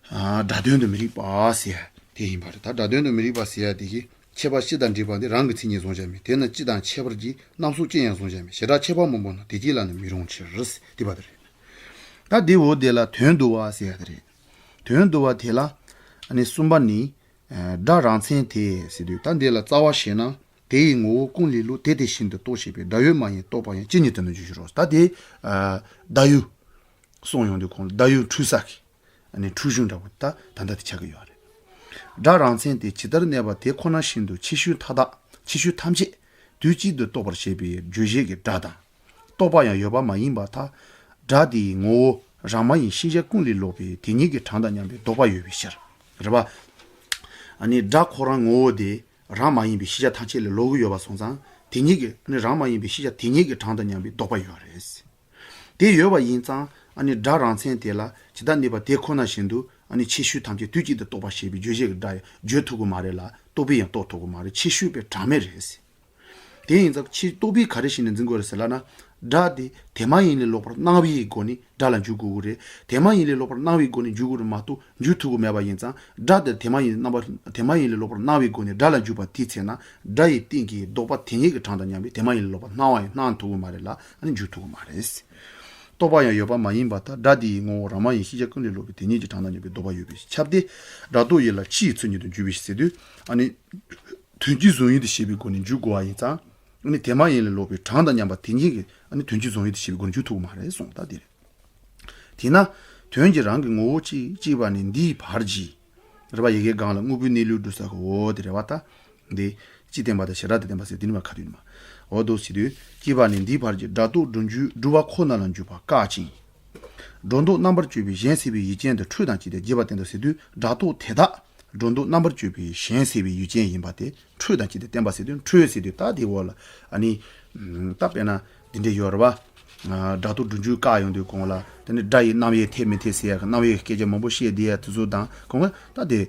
ཨ། སྒྲ་དོན་དུ་མི་རིགས་པ་ཟེར་ཡ་དེ་ཡིན་པ་རེད། ད་སྒྲ་དོན་དུ་མི་རིགས་པ་ཟེར་ཡ་དེ་གིས་ཁྱད་པར་སྤྱི་དང་འབྲེལ་པ་འདི་རང་གི་མཚན་ཉིད་གཟུང་བྱ་མིན། དེས་ན་སྤྱི་དང་ཁྱད་པར་གྱི་རྣམ་གཟུགས་ཅི་ཡང་གཟུང་བྱ་མིན། བྱེ་བྲག་ཁྱད་པར་མང་པོ་ན་དེ་གཅིག་ལ་ནི་མི་རུང་ཕྱིར། དེ་བ་དེ་རེད། ད་ ད་དེའི་འོག་དེ་ལ་དོན་བསྡུ་བ་ཟེར་ཡ་དེ་རེད། དོན་བསྡུ་བ་དེ་ལ་ཨ་ནི་གསུམ་པ་ནི། ཨ་སྒྲ་རང་མཚན་དེ་ཟེར་དུས་ད་འདི་ལ་རྩ་བ་བཤད་ན། དེ་ཡི་ངོ་བོ་ཀུན་ལས་ལོག་དེ་དེ་བཞིན་དུ་རྟོགས་ཞེས་པའི་སྒྲ་ཡོད་མ་ཡིན་རྟོག་པ་ཡང་ཇི་སྙེད་དུ་ནི་འཇུག་ཕྱིར་རོ། ད་དེ་ཨ་བརྡ་ཡུལ་གསུངས་ཡོང་དུས་གོང་ལ་བརྡ་ཡུལ་འཁྲུལ་ས་གི་ཨ་ནི་འཁྲུལ་གཞུང་འདྲ་པོ་ད་ད་ལྟ་དེ་ཆགས་ཀྱི་ཡོད་རེད། སྒྲ་རང་མཚན་དེ་ཇི་ལྟར་གནས་པ་དེ་ཁོ་ན་བཞིན་དུ་ཕྱི་ཤུལ་མཐའ་དག་ཕྱི་ཤུལ་ཐམས་ཅད་དུས་གཅིག་ཏུ་རྟོགས་པར་བྱེད་པའི་བརྗོད་བྱེད་ཀྱི་སྒྲ་དང་། རྟོག་པ་ཡང་ཡོད་པ་མ་ཡིན་པར་ཐལ། སྒྲ་དེའི་ངོ་བོ་རང་མ་ཡིན་ཤེས་བྱ་ཀུན་ལས་ལོག་པའི་དེ་ཉིད་ཀྱི་གྲངས་དང་མཉམ་པའི་ལྡོག་པ་ཡོད་པའི་ཕྱིར། རེད་པ། ཨ་ནི་སྒྲ་ཁོ་རང་ངོ་བོ་དེ་རང་མ་ཡིན་པའི་ཤེས་བྱ་ཐམས་ཅད་ལས་ལོག་གི་ཡོད་པ་སོང་ཙང་དེ་ཉིད་ཀྱི་ཨ་ནི་རང་མ་ཡིན་པའི་ཤེས་བྱ་དེ་ཉིད་ཀྱི་གྲངས་དང་མཉམ་པའི་ལྡོག་པ་ཡོད་རེད། དེ་ཡོད་པ་ཡིན་ཙང་ཨ་ནི་སྒྲ་རང་མཚན་དེ་ལ་ཇི་ལྟར་གནས་པ་དེ་ཁོ་ན་བཞིན་དུ་ཨ་ནི་ཕྱི་ཤུལ་ཐམས་ཅད་དུས་གཅིག་ཏུ་རྟོགས་པར་བྱེད་པའི་བརྗོད་བྱེད་ཀྱི་སྒྲ་ཡང་བརྗོད་ཐུབ་ཀྱི་མ་རེད་ལ་རྟོག་པས་ཡང་རྟོགས་ཐུབ་ཀྱི་མ་རེད། ཕྱི་ཤུལ་པའི་གྲངས་མེད་རེད། དེ་ཡིན་ཙང་ཕྱི་རྟོག་པས་ག་རེ་བྱས་ནས་འཛིན་དགོས་རེད་ཟེར་ལབ་ན། སྒྲ་དེ་དེ་མ་ཡིན་ལས་ལོག་པར་སྣང་བའི་སྒོ་ནས་སྒྲ་ལ་འཇུག་དགོས་ཀྱི་རེད། དེ་མ་ཡིན་ལས་ལོག་པར་སྣང་བའི་སྒོ་ནས་འཇུག་དགོས་རེད་མ་གཏོགས་འཇུག་ཐུབ་ཀྱི་མེད་པ་ཡིན་ཙང་སྒྲ་དེ་དེ་མ་ཡིན་རྣམ་པ་དེ་མ་ཡིན་ལས་ལོག་པར་སྣང་བའི་སྒོ་ནས་སྒྲ་ལ་འཇུག་པ་དེའི་ཚེ་ན་སྒྲ་ཡི་སྟེང་གི་ལྡོག་པ་དེ་ཉིད་ཀྱི་གྲངས་དང་མཉམ་པའི་དེ་མ་ཡིན་ལས་ལོག་པར་སྣང་བ་ཡང་སྣང་ཐུབ་ཀྱི་མ་རེད་ལ་ཨ་ནི་འཇུག་ཐུབ་ཀྱི་མ་རེད། རྟོག་པ་ཡང་ཡོད་པ་མ་ཡིན་པར་ཐལ། སྒྲ་དེའི་ངོ་བོ་རང་མ་ཡིན་ཤེས་བྱ་ཀུན་ལས་ལོག་པའི་དེ་ཉིད་ཀྱི་གྲངས་དང་མཉམ་པའི་ལྡོག་པ་ཡོད་པའི་ཕྱིར། ཁྱབ་སྟེ། སྒྲ་རྟོག་ཡིད་ལ་ཕྱི་ཡི་ཚུལ་ཉིད་དུ་འཇུག་པའི་ཕྱིར་ཟེར་དུས་ཨ་ནི། དོན་སྤྱི་བཟུང་ཡུལ་དུ་བྱེད་པའི་སྒོ་ནས་འཇུག་དགོས་པ་ཡིན་ཙང་། ཨ་ནི་དེ་མ་ཡིན་ལས་ལོག་པའི་གྲངས་དང་མཉམ་པ་དེ་ཉིད་ཀྱིས་ཨ་ནི་དོན་སྤྱི་བཟུང་ཡུལ་དུ་བྱེད་པའི་སྒོ་ནས་འཇུག་ཐུབ་ཀྱི་མ་རེད་གསུངས་ད་དེ་རེད། དེས་ན། དོན་གྱིས་རང་གི་ངོ་བོ་གཅིག་གཅིག་པ་ནས་འདིའི་བར་གྱི། རེད་པ། ཡི་གེ་གང་ལ་དངོས་པོའི་གནས་ལུགས་སྒྲུབ་ས་གི་འོ་དེ་རེད་པ་ད། འདི། སྤྱི་བསྟན་པ་དང་བྱེ་བྲག་ཏུ་བསྟན་པ་ཟེར་དེ་ནི་མ་ཁ་ཐུག་ནི་མ། འོ་དོ་ཟེར་དུས་གཅིག་པ་ནས་འདིའི་བར་གྱི་སྒྲ་རྟོག་སྒྲུབ་འཇུག་སྒྲུབ་པ་ཁོ་ན་ལ་འཇུག་པ་བཀག་ཅིང་། སྒྲོ་འདོགས་རྣམ་པར་གཅོད་པའི་གཞན་སེལ་བའི་ཡུལ་ཅན་དུ་འཁྲུལ་དང་བཅས་ཏེ་རྒྱས་པར་བསྟན་ཏོ་ཟེར་དུས་སྒྲ་རྟོག་དེ་དག་སྒྲོ་འདོགས་རྣམ་པར་གཅོད་པའི་གཞན་སེལ་བའི་ཡུལ་ཅན་ཡིན་པ་དེ་འཁྲུལ་དང་བཅས་ཏེ་བསྟན་པ་ཟེར་དུས་འཁྲུལ་ཟེར་དུས་ད་དེ་འོག་ལ་ཨ་ནི། ད་དཔེར་ན་འདི་འདྲས་ཡོད་རེད་བ། སྒྲ་རྟོག་སྒྲུབ་འཇུག་བཀག་ཡོང་དུས་གོང་ལ་དེ་ནི་སྒྲ་ཡི་རྣམ་དབྱེ་འཐད་མི་འཐད་ཟེར་ཡ་གི་རྣམ་དབྱེ་གི་སྐད་ཆ་མང་པོ་བཤད་བསྡད་ཡ་དེ་ཚོ་དང་གོང་ལ་ད་དེ་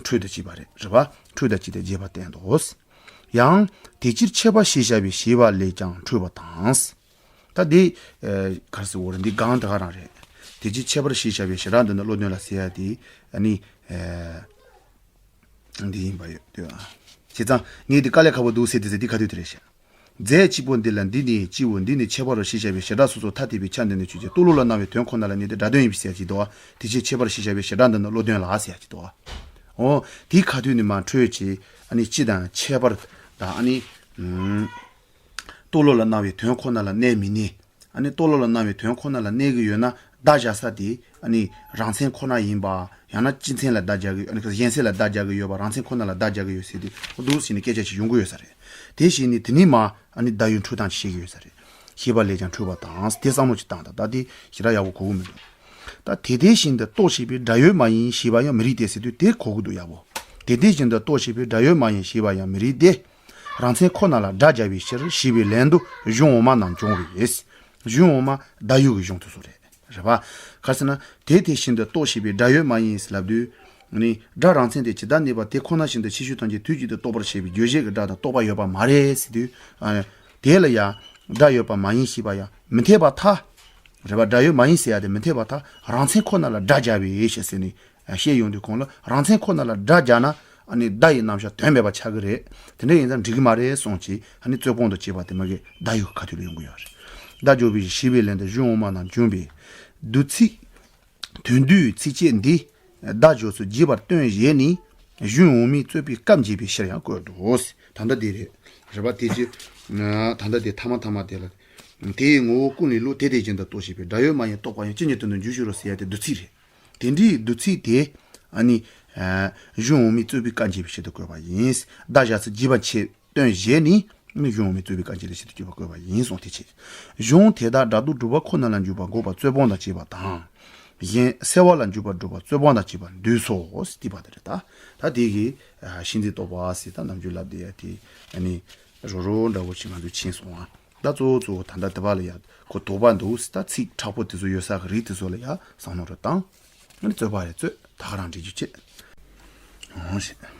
འཁྲུལ་དང་བཅས་པ་རེད་རེད་བ། འཁྲུལ་དང་བཅས་ཏེ་རྒྱས་པར་བསྟན་ཏོ། ཡང་དེ་ཕྱིར་ཁྱད་པར་ཞེས་བྱ་བའི་ཞེས་པ་ལས་ཀྱང་འཁྲུལ་པ་དང་། ད་འདི། ག་རེ་ཟེར་འོ་རེད་འདི་གང་དེ་ག་རང་རེད། དེ་ཕྱིར་ཁྱད་པར་ཞེས་བྱ་བའི་ཞེ་དྲག་འདི་ནི་བློ་ལྡན་ལ་ཟེར་ཡ་དེ་ཨ་ནི། འདི་ཡིན་པ་ཡོད་དོ། བྱས་ཙང་ངས་འདི་དཀའ་ལས་ཁག་པོ་འདུག་ཟེར་དེ་ཟེར་འདི་ག་དུས་དེ་རེད་ཤག་རྫས་གཅིག་པོ་འདི་ལ་འདི་ནི་སྤྱིའོ་འདི་ནི་ཁྱད་པར་རོ་ཞེས་བྱ་བའི་ཞེ་དྲག་སོ་སོར་ཐ་དད་པའི་ཆ་འདི་ནི་ཆོས་ཅན། རྟོག་བློ་ལ་སྣང་བའི་དོན་ཁོ་ན་ལ་གནས་ཏེ་སྒྲ་དོན་ཡིན་པའི་ཟེར་གྱི་འདུག་བ། དེ་ཕྱིར་ཁྱད་པར་ཞེས་བྱ་བའི་ཞེ་དྲག་འདི་ནི་བློ་ལྡན་ལ་ཟེར་གྱི་འདུག་བ། འོ། དེའི་ཁ་ཐུག་ནི་མ་འཕྲོས་ཀྱི་ཨ་ནི་སྤྱི་དང་ཁྱད་པར་དང་ཨ་ནི། རྟོག་བློ་ལ་སྣང་བའི་དོན་ཁོ་ན་ལ་གནས་མི་གནས། ཨ་ནི་རྟོག་བློ་ལ་སྣང་བའི་དོན་ཁོ་ན་ལ་གནས་ཀྱི་ཡོད་ན་བརྡ་སྦྱར་ས་དེ་ཨ་ནི་རང་མཚན་ཁོ་ན་ཡིན་པ། ཡང་ན་སྤྱི་མཚན་ལ་བརྡ་སྦྱར་གྱི་ཡོད། ཨ་ནི་གཞན་སེལ་ལ་བརྡ་སྦྱར་གྱི་ཡོད་པ་རང་མཚན་ཁོ་ན་ལ་བརྡ་སྦྱར་གྱི་ཡོད་ཟེར་དུས་འོ་འདུག་ཟེར་ནས་སྐད་ཆ་ཞིག་ཡོང་གི་ཡོད་ས་རེད། དེ་བཞིན་ནི་དེ་ནི་མ་ཨ་ནི་བརྡ་ཡུལ་འཁྲུལ་སྟངས་ཀྱིས་བཤད་ཀྱི་ཡོད་ས་རེད། ཤེས་པ་ལས་ཀྱང་འཁྲུལ་པ་དང་དེ་བསམ་བློ་ཅིག་བཏང་དང་ད་དེ་ཞེ་དྲག་ཡག་པོ་གོ་གི་མི་འདུག་ད་དེ་དེ་བཞིན་དུ་རྟོགས་ཞེས་པའི་སྒྲ་ཡོད་མ་ཡིན་ཞེས་པ་ཡང་མི་རིགས་ཏེ་ཟེར་དུས་དེ་གོ་གི་འདུག་ཡག་པོ། དེ་དེ་བཞིན་དུ་རྟོགས་ཞེས་པའི་སྒྲ་ཡོད་མ་ཡིན་ཞེས་པ་ཡང་མི་རིགས་ཏེ། རང་མཚན་ཁོ་ན་ལ་སྒྲ་སྦྱར་བའི་ཕྱིར་ཞེས་པའི་ལན་དུ་གཞུང་འོག་མ་རྣམས་འབྱུང་བས། གཞུང་འོག་མ་བརྡ་ཡུལ་གྱི་གཞུང་དུ་སོང་རེད། རེད་པ། ག་ཟེར་ན། དེ་དེ་བཞིན་དུ་རྟོགས་ཞེས་པའི་སྒྲ་ཡོད་མ་ཡིན་ཟེར་ལབ་དུས། ནི་སྒྲ་རང་མཚན་དེ་ཇི་ལྟར་གནས་པ་དེ་ཁོ་ན་བཞིན་དུ་ཕྱི་ཤུལ་ཐམས་ཅད་དུས་གཅིག་ཏུ་རྟོགས་པར་བྱེད་པའི་བརྗོད་བྱེད་ཀྱི་སྒྲ་དང་རྟོག་པ་ཡོད་པ་མ་རེད་ཟེར་དུས། ཨ། དེ་ལ་ཡང་སྒྲ་ཡོད་པ་མ་ཡིན་ཞེས་པ་ཡང་མི་འཐད་པར་ཐལ། རེད་པ། སྒྲ་ཡོད་མ་ཡིན་ཟེར་ཡ་དེ་མི་འཐད་པར་ཐལ། རང་མཚན་ཁོ་ན་ལ་སྒྲ་སྦྱར་བའི་ཞེས་ཟེར་ནས། བཤད་ཡོང་དུས་གོང་ལ་རང་མཚན་ཁོ་ན་ལ་སྒྲ་སྦྱར་ན་ཨ་ནི་བརྡ་ཡི་རྣམ་གཞག་དོན་མེད་པ་ཆགས་ཀྱི་རེད། དེ་འདྲ་ཡིན་ཙང་འགྲིག་གི་མ་རེད་གསུངས་ཀྱི་ཨ་ནི་རྩོད་སྤོང་དུ་བྱེད་པ་དེ་མ་གི་བརྡ་ཡུལ་ཁ་ཐུག་ལ་ཡོང་གི་ཡོད་རེད། བརྡ་སྦྱོར་བའི་ཞེས་པའི་ལན་དུ་གཞུང་འོག་མ་རྣམས་འབྱུང་བས། བསྡུ་ཚིག་དོན་བསྡུའི་ཚིགས་བཅད་འདི་བརྡ་སྦྱོར་ཚུལ་རྒྱས་པར་སྟོན་བྱས་ནས་གཞུང་འོག་མའི་རྩོད་པའི་སྐབས་འབྱེད་པའི་ཕྱིར་ཡང་བཀོད་དོ། ད་ལྟ་དེ་རེད། རེད་པ། དེ་ཅི། ད་ལྟ་དེ་ཐ་མ་ཐ་མ་དེ་ལ། དེ་ཡི་ངོ་བོ་ཀུན་ལས་ལོག་དེ་དེ་བཞིན་དུ་རྟོགས་ཞེས་པའི་སྒྲ་ཡོད་མ་ཡིན་རྟོག་པ་ཡང་ཇི་སྙེད་དུ་ནི་འཇུག་ཕྱིར་རོ་ཟེར་ཡ་དེ་བསྡུ་ཚིག་རེད། དེ་འདྲའི་བསྡུ་ཚིག་དེ་ཨ་ནི། གཞུང་འོག་མའི་རྩོད་པའི་སྐབས་འབྱེད་པའི་ཕྱིར་དུ་བཀོད་པ་ཡིན། བརྡ་སྦྱར་ཚུལ་རྒྱས་པ་ཆེད་སྟོན་བྱས་ནས་ནི་གཞུང་འོག་མའི་རྩོད་པའི་སྐབས་འབྱེད་པའི་ཕྱིར་དུ་བཀོད་པ་ཡིན་གསུངས་ཏེ་བྱས། གཞུང་དེ་དག་སྒྲ་རྟོག་སྒྲུབ་པ་ཁོ་ན་ལ་འཇུག་པ་འགོག་པ་རྩོད་སྤོང་དང་བཅས་པ་དང་། གཞན་སེལ་བ་ལ་འཇུག་པ་སྒྲུབ་པ་རྩོད་སྤོང་དང་བཅས་པ་འདུས་སོ། དེ་པ་དེ་རེད་ད། ད་དེ་གི་ཤིན་ཏུ་རྟོགས་པ་ཟེར་ད་ནམ་རྒྱུན་ལབ་བསྡད་ཡ་དེ་ཨ་ནི་རོ་རོ་འདྲ་བོ་ཞིག་ང་ཚོས་ཕྱིན་སོང་ཨ། ད་གཙོ་བོ་གཙོ་བོ་ད་ལྟ་དེ་བ་ལ་ཡ་གོ་དོགས་པ་འདུག་ད་ཚིག་མཁྲེགས་པོ་དེ་ཚོ་ཡོད་ས་གི་རིགས་དེ་ཚོ་ལ་ཡ་བསམ་བློ་རེ་བཏང་། ཨ་ནི་རྩོད་པ་རེ་རྩོད་ད་ག་རང་འགྲིག་རྒྱུ་བྱེད། འོང་ཞེས།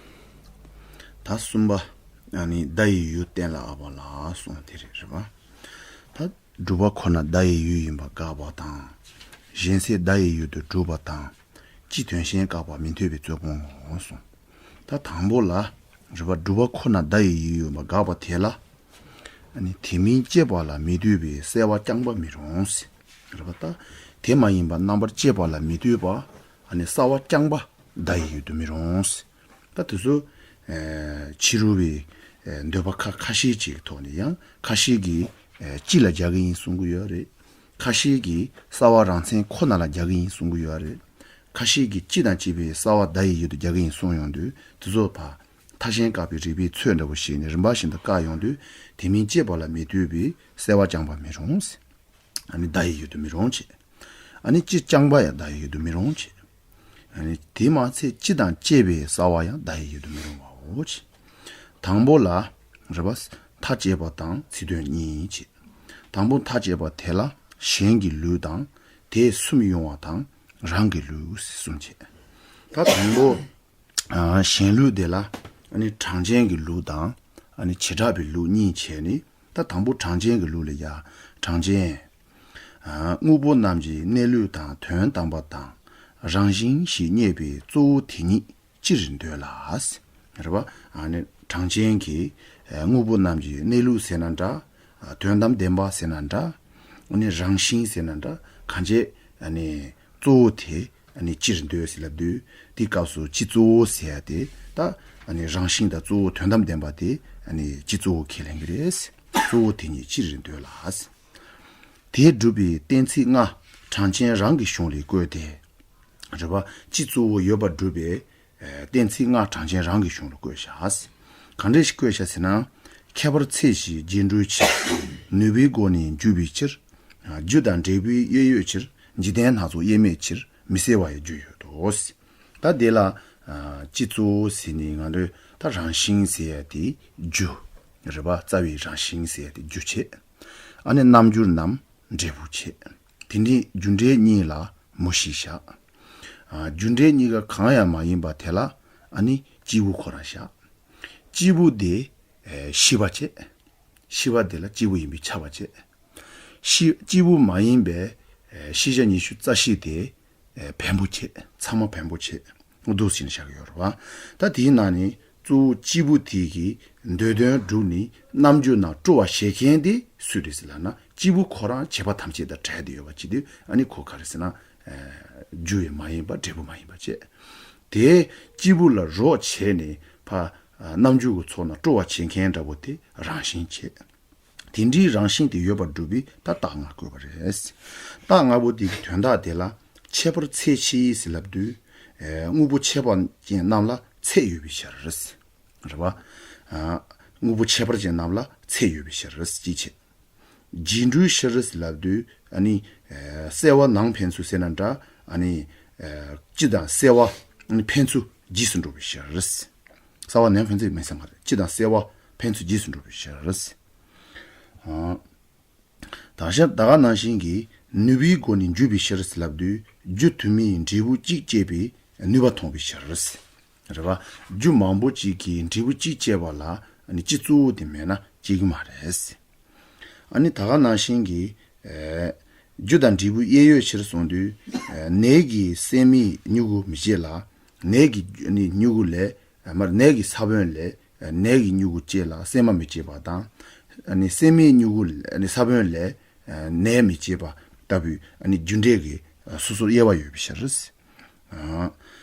ད་གསུམ་པ། ཨ་ནི་བརྡ་ཡི་ཡུལ་གཏན་ལ་དབབ་པ་ལ་གསུངས་དེ་རེད་རེད་པ། ད་སྒྲུབ་པ་ཁོ་ན་བརྡ་ཡི་ཡུལ་ཡིན་པ་དགག་པ་དང་། གཞན་སེལ་བརྡ་ཡི་ཡུལ་དུ་སྒྲུབ་པ་དང་། སྤྱི་དོན་གཞན་བཀག་པ་མི་འཐད་པའི་རྩོད་སྤོང་ངོ་གསུངས། ད་དང་པོ་ལ། རེད་པ། སྒྲུབ་པ་ཁོ་ན་བརྡ་ཡི་ཡུལ་ཡིན་པ་དགག་པ་དེ་ལ། ཨ་ནི་དེ་མིན་དཔྱད་པ་ལ་མི་ལྟོས་པའི་སེལ་བ་རྐྱང་པ་མི་རུང་ཟེར། རེད་པ། ད་ དེ་མ་ཡིན་པ་རྣམ་པར་དཔྱད་པ་ལ་མི་ལྟོས་པ། ཨ་ནི་གསལ་བ་རྐྱང་པ་བརྡ་ཡི་ཡུལ་དུ་མི་རུང་། ད་དེ་ཚོ་ཨ་ཕྱི་རོལ་པའི་ཨ་འདོད་པ་ཁ་ཁ་ཤས་ཅིག་ཐོག་ནས་ཡང་ཁ་ཤས་ཀྱིས་ཨ་སྤྱི་ལ་རྒྱག་གི་ཡིན་གསུང་གི་ཡོད་རེད། ཁ་ཤས་ཀྱིས་གསལ་བ་རང་མཚན་ཁོ་ན་ལ་རྒྱག་གི་ཡིན་གསུང་གི་ཡོད་རེད། ཁ་ཤས་ཀྱིས་སྤྱི་དང་བཅས་པའི་གསལ་བ་བརྡ་ཡི་ཡུལ་དུ་རྒྱག་གི་ཡིན་གསུང་ཡོང་དུས། དེ་ཚོ་ཕར་མཐའ་གཞན་བཀག་པའི་རིགས་པའི་ཚོད་འདྲ་བོ་ཞིག་ནས་རིམ་པ་བཞིན་དུ་བཀག་ཡོང་དུས། དེ་མིན་དཔྱད་པ་ལ་མི་ལྟོས་པའི་གསལ་བ་རྐྱང་པ་མི་རུང་། ཨ་ནི་བརྡ་ཡི་ཡུལ་དུ་མི་རུང་བྱས། ཨ་ནི་སྤྱི་རྐྱང་པ་ཡང་བརྡ་ཡི་ཡུལ་དུ་མི་རུང་བྱས། ཨ་ནི་དེ་མ་ཚད་སྤྱི་དང་བཅས་པའི་གསལ་བ་ཡང་བརྡ་ཡི་ཡུལ་དུ་མི་རུང་བའོ་བྱས། དང་པོ་ལ། རེད་པ། མཐའ་དཔྱད་པ་དང་ཚིག་དོན་གཉིས་བྱས། དང་པོ་མཐའ་དཔྱད་པ་དེ་ལ་གཞན་གྱི་ལུགས་དང་། དེ་གསུམ་ཡོང་བ་དང་། རང་གི་ལུགས་གསུམ་བྱས། ད་དང་པོ། ཨ་གཞན་ལུགས་དེ་ལ་ཨ་ནི་གྲངས་ཅན་གྱི་ལུགས་དང་། ཨ་ནི་བྱེ་བྲག་པའི་ལུགས་གཉིས་བྱས་ནས། ད་དང་པོ་གྲངས་ཅན་གྱི་ལུགས་ལ་ཡ། གྲངས་ཅན། ཨ་དངོས་པོ་རྣམས་ཀྱི་གནས་ལུགས་དང་དོན་དམ་པ་དང་། རང་བཞིན་ཞེས་བསྙད་པའི་གཙོ་བོ་དེ་ཉིད་སྤྱིར་འདོད་ལ། རེད་པ། ཨ་ནི་གྲངས་ཅན་གྱི་ཨ་དངོས་པོ་རྣམས་ཀྱི་གནས་ལུགས་ཟེར་ན་འདྲ། ཨ་དོན་དམ་བདེན་པ་ཟེར་ན་འདྲ། ཨ་ནི་རང་བཞིན་ཟེར་ན་འདྲ། གང་བྱས་ཨ་ནི་གཙོ་བོ་དེ་ཨ་ནི་སྤྱིར་འདོད་ཟེར་ལབ་དུས། དེའི་སྐབས་སུ་སྤྱི་གཙོ་བོ་ཟེར་ཡ་དེ། ད་ཨ་ནི་རང་བཞིན་དང་གཙོ་བོ་དོན་དམ་བདེན་པ་དེ་ཨ་ནི་སྤྱི་གཙོ་བོ་ཁས་ལེན་གྱི་རེད། གཙོ་བོ་དེ་ཉིད་སྤྱིར་འདོད་ལ། དེས་སྒྲུབ་པའི་གཏན་ཚིགས་ལྔ་གྲངས་ཅན་རང་གི་གཞུང་ལས་བཀོད་དེ། རེད་པ། སྤྱི་གཙོ་བོ་ཡོད་པར་སྒྲུབ་པའི་ཨ་གཏན་ཚིགས་ལྔ་གྲངས་ཅན་རང་གི་གཞུང་ལ་བཀོད་བཞག། གང་འདྲ་ཞིག་བཀོད་བཞག་ཟེར་ན། ཁྱད་པར་ཚད་གཞི་རྗེས་འགྲོའི་ཕྱིར། ནུས་པའི་སྒོ་ནས་འཇུག་པའི་ཕྱིར། རྒྱུ་དང་འབྲས་བུའི་དབྱེ་ཡོད་ཕྱིར། འཇིག་རྟེན་སྣ་ཚོགས་དབྱེར་མེད་ཕྱིར། མི་གསལ་བ་ཡི་རྒྱུ་ཡོད་དོ། ད་དེ་ལ་ཨ་སྤྱི་གཙོ་བོ་ཟེར་ནས་ང་ཚོས་ད་རང་བཞིན་ཟེར་ཡ་དེ་རྒྱུ། རེད་པ། རྩ་བའི་རང་བཞིན་ཟེར་ཡ་དེ་རྒྱུ་བྱས། ཨ་ནི་རྣམ་འགྱུར་རྣམས་འབྲས་བུ་བྱས། དེ་འདྲའི་རྒྱུ་འབྲས་གཉིས་ལ་མུ་བཞི་བཞག། ཨ་རྒྱུ་འབྲས་གཉིས་ཀ་གང་ཡང་མ་ཡིན་པ་དེ་ལ་ཨ་ནི་སྐྱེས་བུ་ཁོ་རང་བཞག། སྐྱེས་བུ་དེ་ཨ་ཤེས་པ་བྱས། ཤེས་པ་དེ་ལ་སྐྱེས་བུ་ཡིན་པས་ཁྱབ་པ་བྱས། ཤེས་སྐྱེས་བུ་མ་ཡིན་པའི་ཨ་ཤེས་བྱ་ཉི་ཤུ་རྩ་བཞི་དེ་ཨ་བེམ་པོ་བྱས། ཚང་མ་བེམ་པོ་བྱས། འདུག་ཟེར་ནས་བཞག་གི་ཡོད་རེད་པ། ད་དེའི་ནང་ནས་གཙོ་བོ་སྐྱེས་བུ་དེ་གི་འདོད་དོན་བསྒྲུབས་ནས་རྣམ་འགྱུར་རྣམས་སྤྲོ་བར་བྱེད་མཁན་དེ་སུ་རེད་ཟེར་ལབ་ན། སྐྱེས་བུ་ཁོ་རང་བྱེད་པ་ཐམས་ཅད་དང་བྲལ་ཏེ་ཡོད་པ་བྱེད་དུས། ཨ་ནི་ཁོ་ག་རེ་ཟེར་ན། ཨ་རྒྱུ་ཡང་མ་ཡིན་པ་འབྲས་བུ་མ་ཡིན་པ་བྱས། དེ་སྐྱེས་བུ་ལ་རོགས་བྱས་ནས་ཕར་ཨ་རྣམ་འགྱུར་གྱི་ཚོགས་རྣམས་སྤྲོ་བར་བྱེད་མཁན་འདྲ་པོ་དེ་རང་བཞིན་བྱས། དེ་འདྲའི་རང་བཞིན་དེ་ཡོད་པར་སྒྲུབ་པའི་ད་རྟགས་ལྔ་བཀོད་པ་རེད། རྟགས་ལྔ་པོ་དེ་གི་དོན་དག་དེ་ལ་ཁྱད་པར་ཚད་ཕྱེད་ཟེར་ལབ་དུས། ཨ་དངོས་པོ་ཁྱད་པར་ཅན་རྣམས་ལ་ཚད་ཡོད་པའི་ཕྱིར། རེད་པ། ཨ་དངོས་པོ་ཁྱད་པར་ཅན་རྣམས་ལ་ཚད་ཡོད་པའི་ཕྱིར་ཅེས་བྱས། རྗེས་འགྲོའི་ཕྱིར་ཟེར་ལབ་དུས། ཨ་ནི་ཨ་གསལ་བ་ནང་ཕན་ཚུན་ཟེར་ན་འདྲ། ཨ་ནི་ཨ་སྤྱི་དང་གསལ་བ་ཨ་ནི་ཕན་ཚུན་རྗེས་སུ་འགྲོ་བའི་ཕྱིར། གསལ་བ་ནང་ཕན་ཚུན་མིན་ས་མ་རེད། སྤྱི་དང་གསལ་བ་ཕན་ཚུན་རྗེས་སུ་འགྲོ་བའི་ཕྱིར། ཨ་ད་ཤ་ད་ག་ནང་བཞིན་གྱི་ནུས་པའི་སྒོ་ནས་འཇུག་པའི་ཕྱིར་ཟེར་ལབ་དུས། རྒྱུ་དུ་མའི་འབྲས་བུ་གཅིག་སྐྱེད་པའི་ནུས་པ་མཐོང་བའི་ཕྱིར། རེད་པ། རྒྱུ་མང་པོ་གཅིག་གིས་འབྲས་བུ་གཅིག་སྐྱེད་པ་ལ་ཨ་ནི་སྤྱི་གཙོ་བོ་དེ་མེད་ན་སྐྱེ་གི་མ་རེད། ཨ་ནི་ད་ག་ནང་བཞིན་གྱི་ཨ་རྒྱུ་དང་འབྲས་བུའི་དབྱེ་ཡོད་ཕྱིར་གསུངས་དུས། ཨ་ནས་ཀྱི་སྲན་མའི་མྱུ་གུ་མི་སྐྱེ་ལ། ནས་ཀྱི་ཨ་ནི་མྱུ་གུ་ལས། ཨ་མར་ནས་ཀྱི་ས་བོན་ལས་ཨ་ནས་ཀྱི་མྱུ་གུ་སྐྱེ་ལ་སྲན་མ་མི་སྐྱེ་བ་དང་། ཨ་ནི་སྲན་མའི་མྱུ་གུ་ལས་ཨ་ནི་ས་བོན་ལས་ཨ་ནས་མི་སྐྱེ་བ་ལྟ་བུའི་ཨ་ནི་རྒྱུ་འབྲས་ཀྱི་ཨ་སོ་སོར་དབྱེ་བ་ཡོད་པའི་ཕྱིར། ཨ་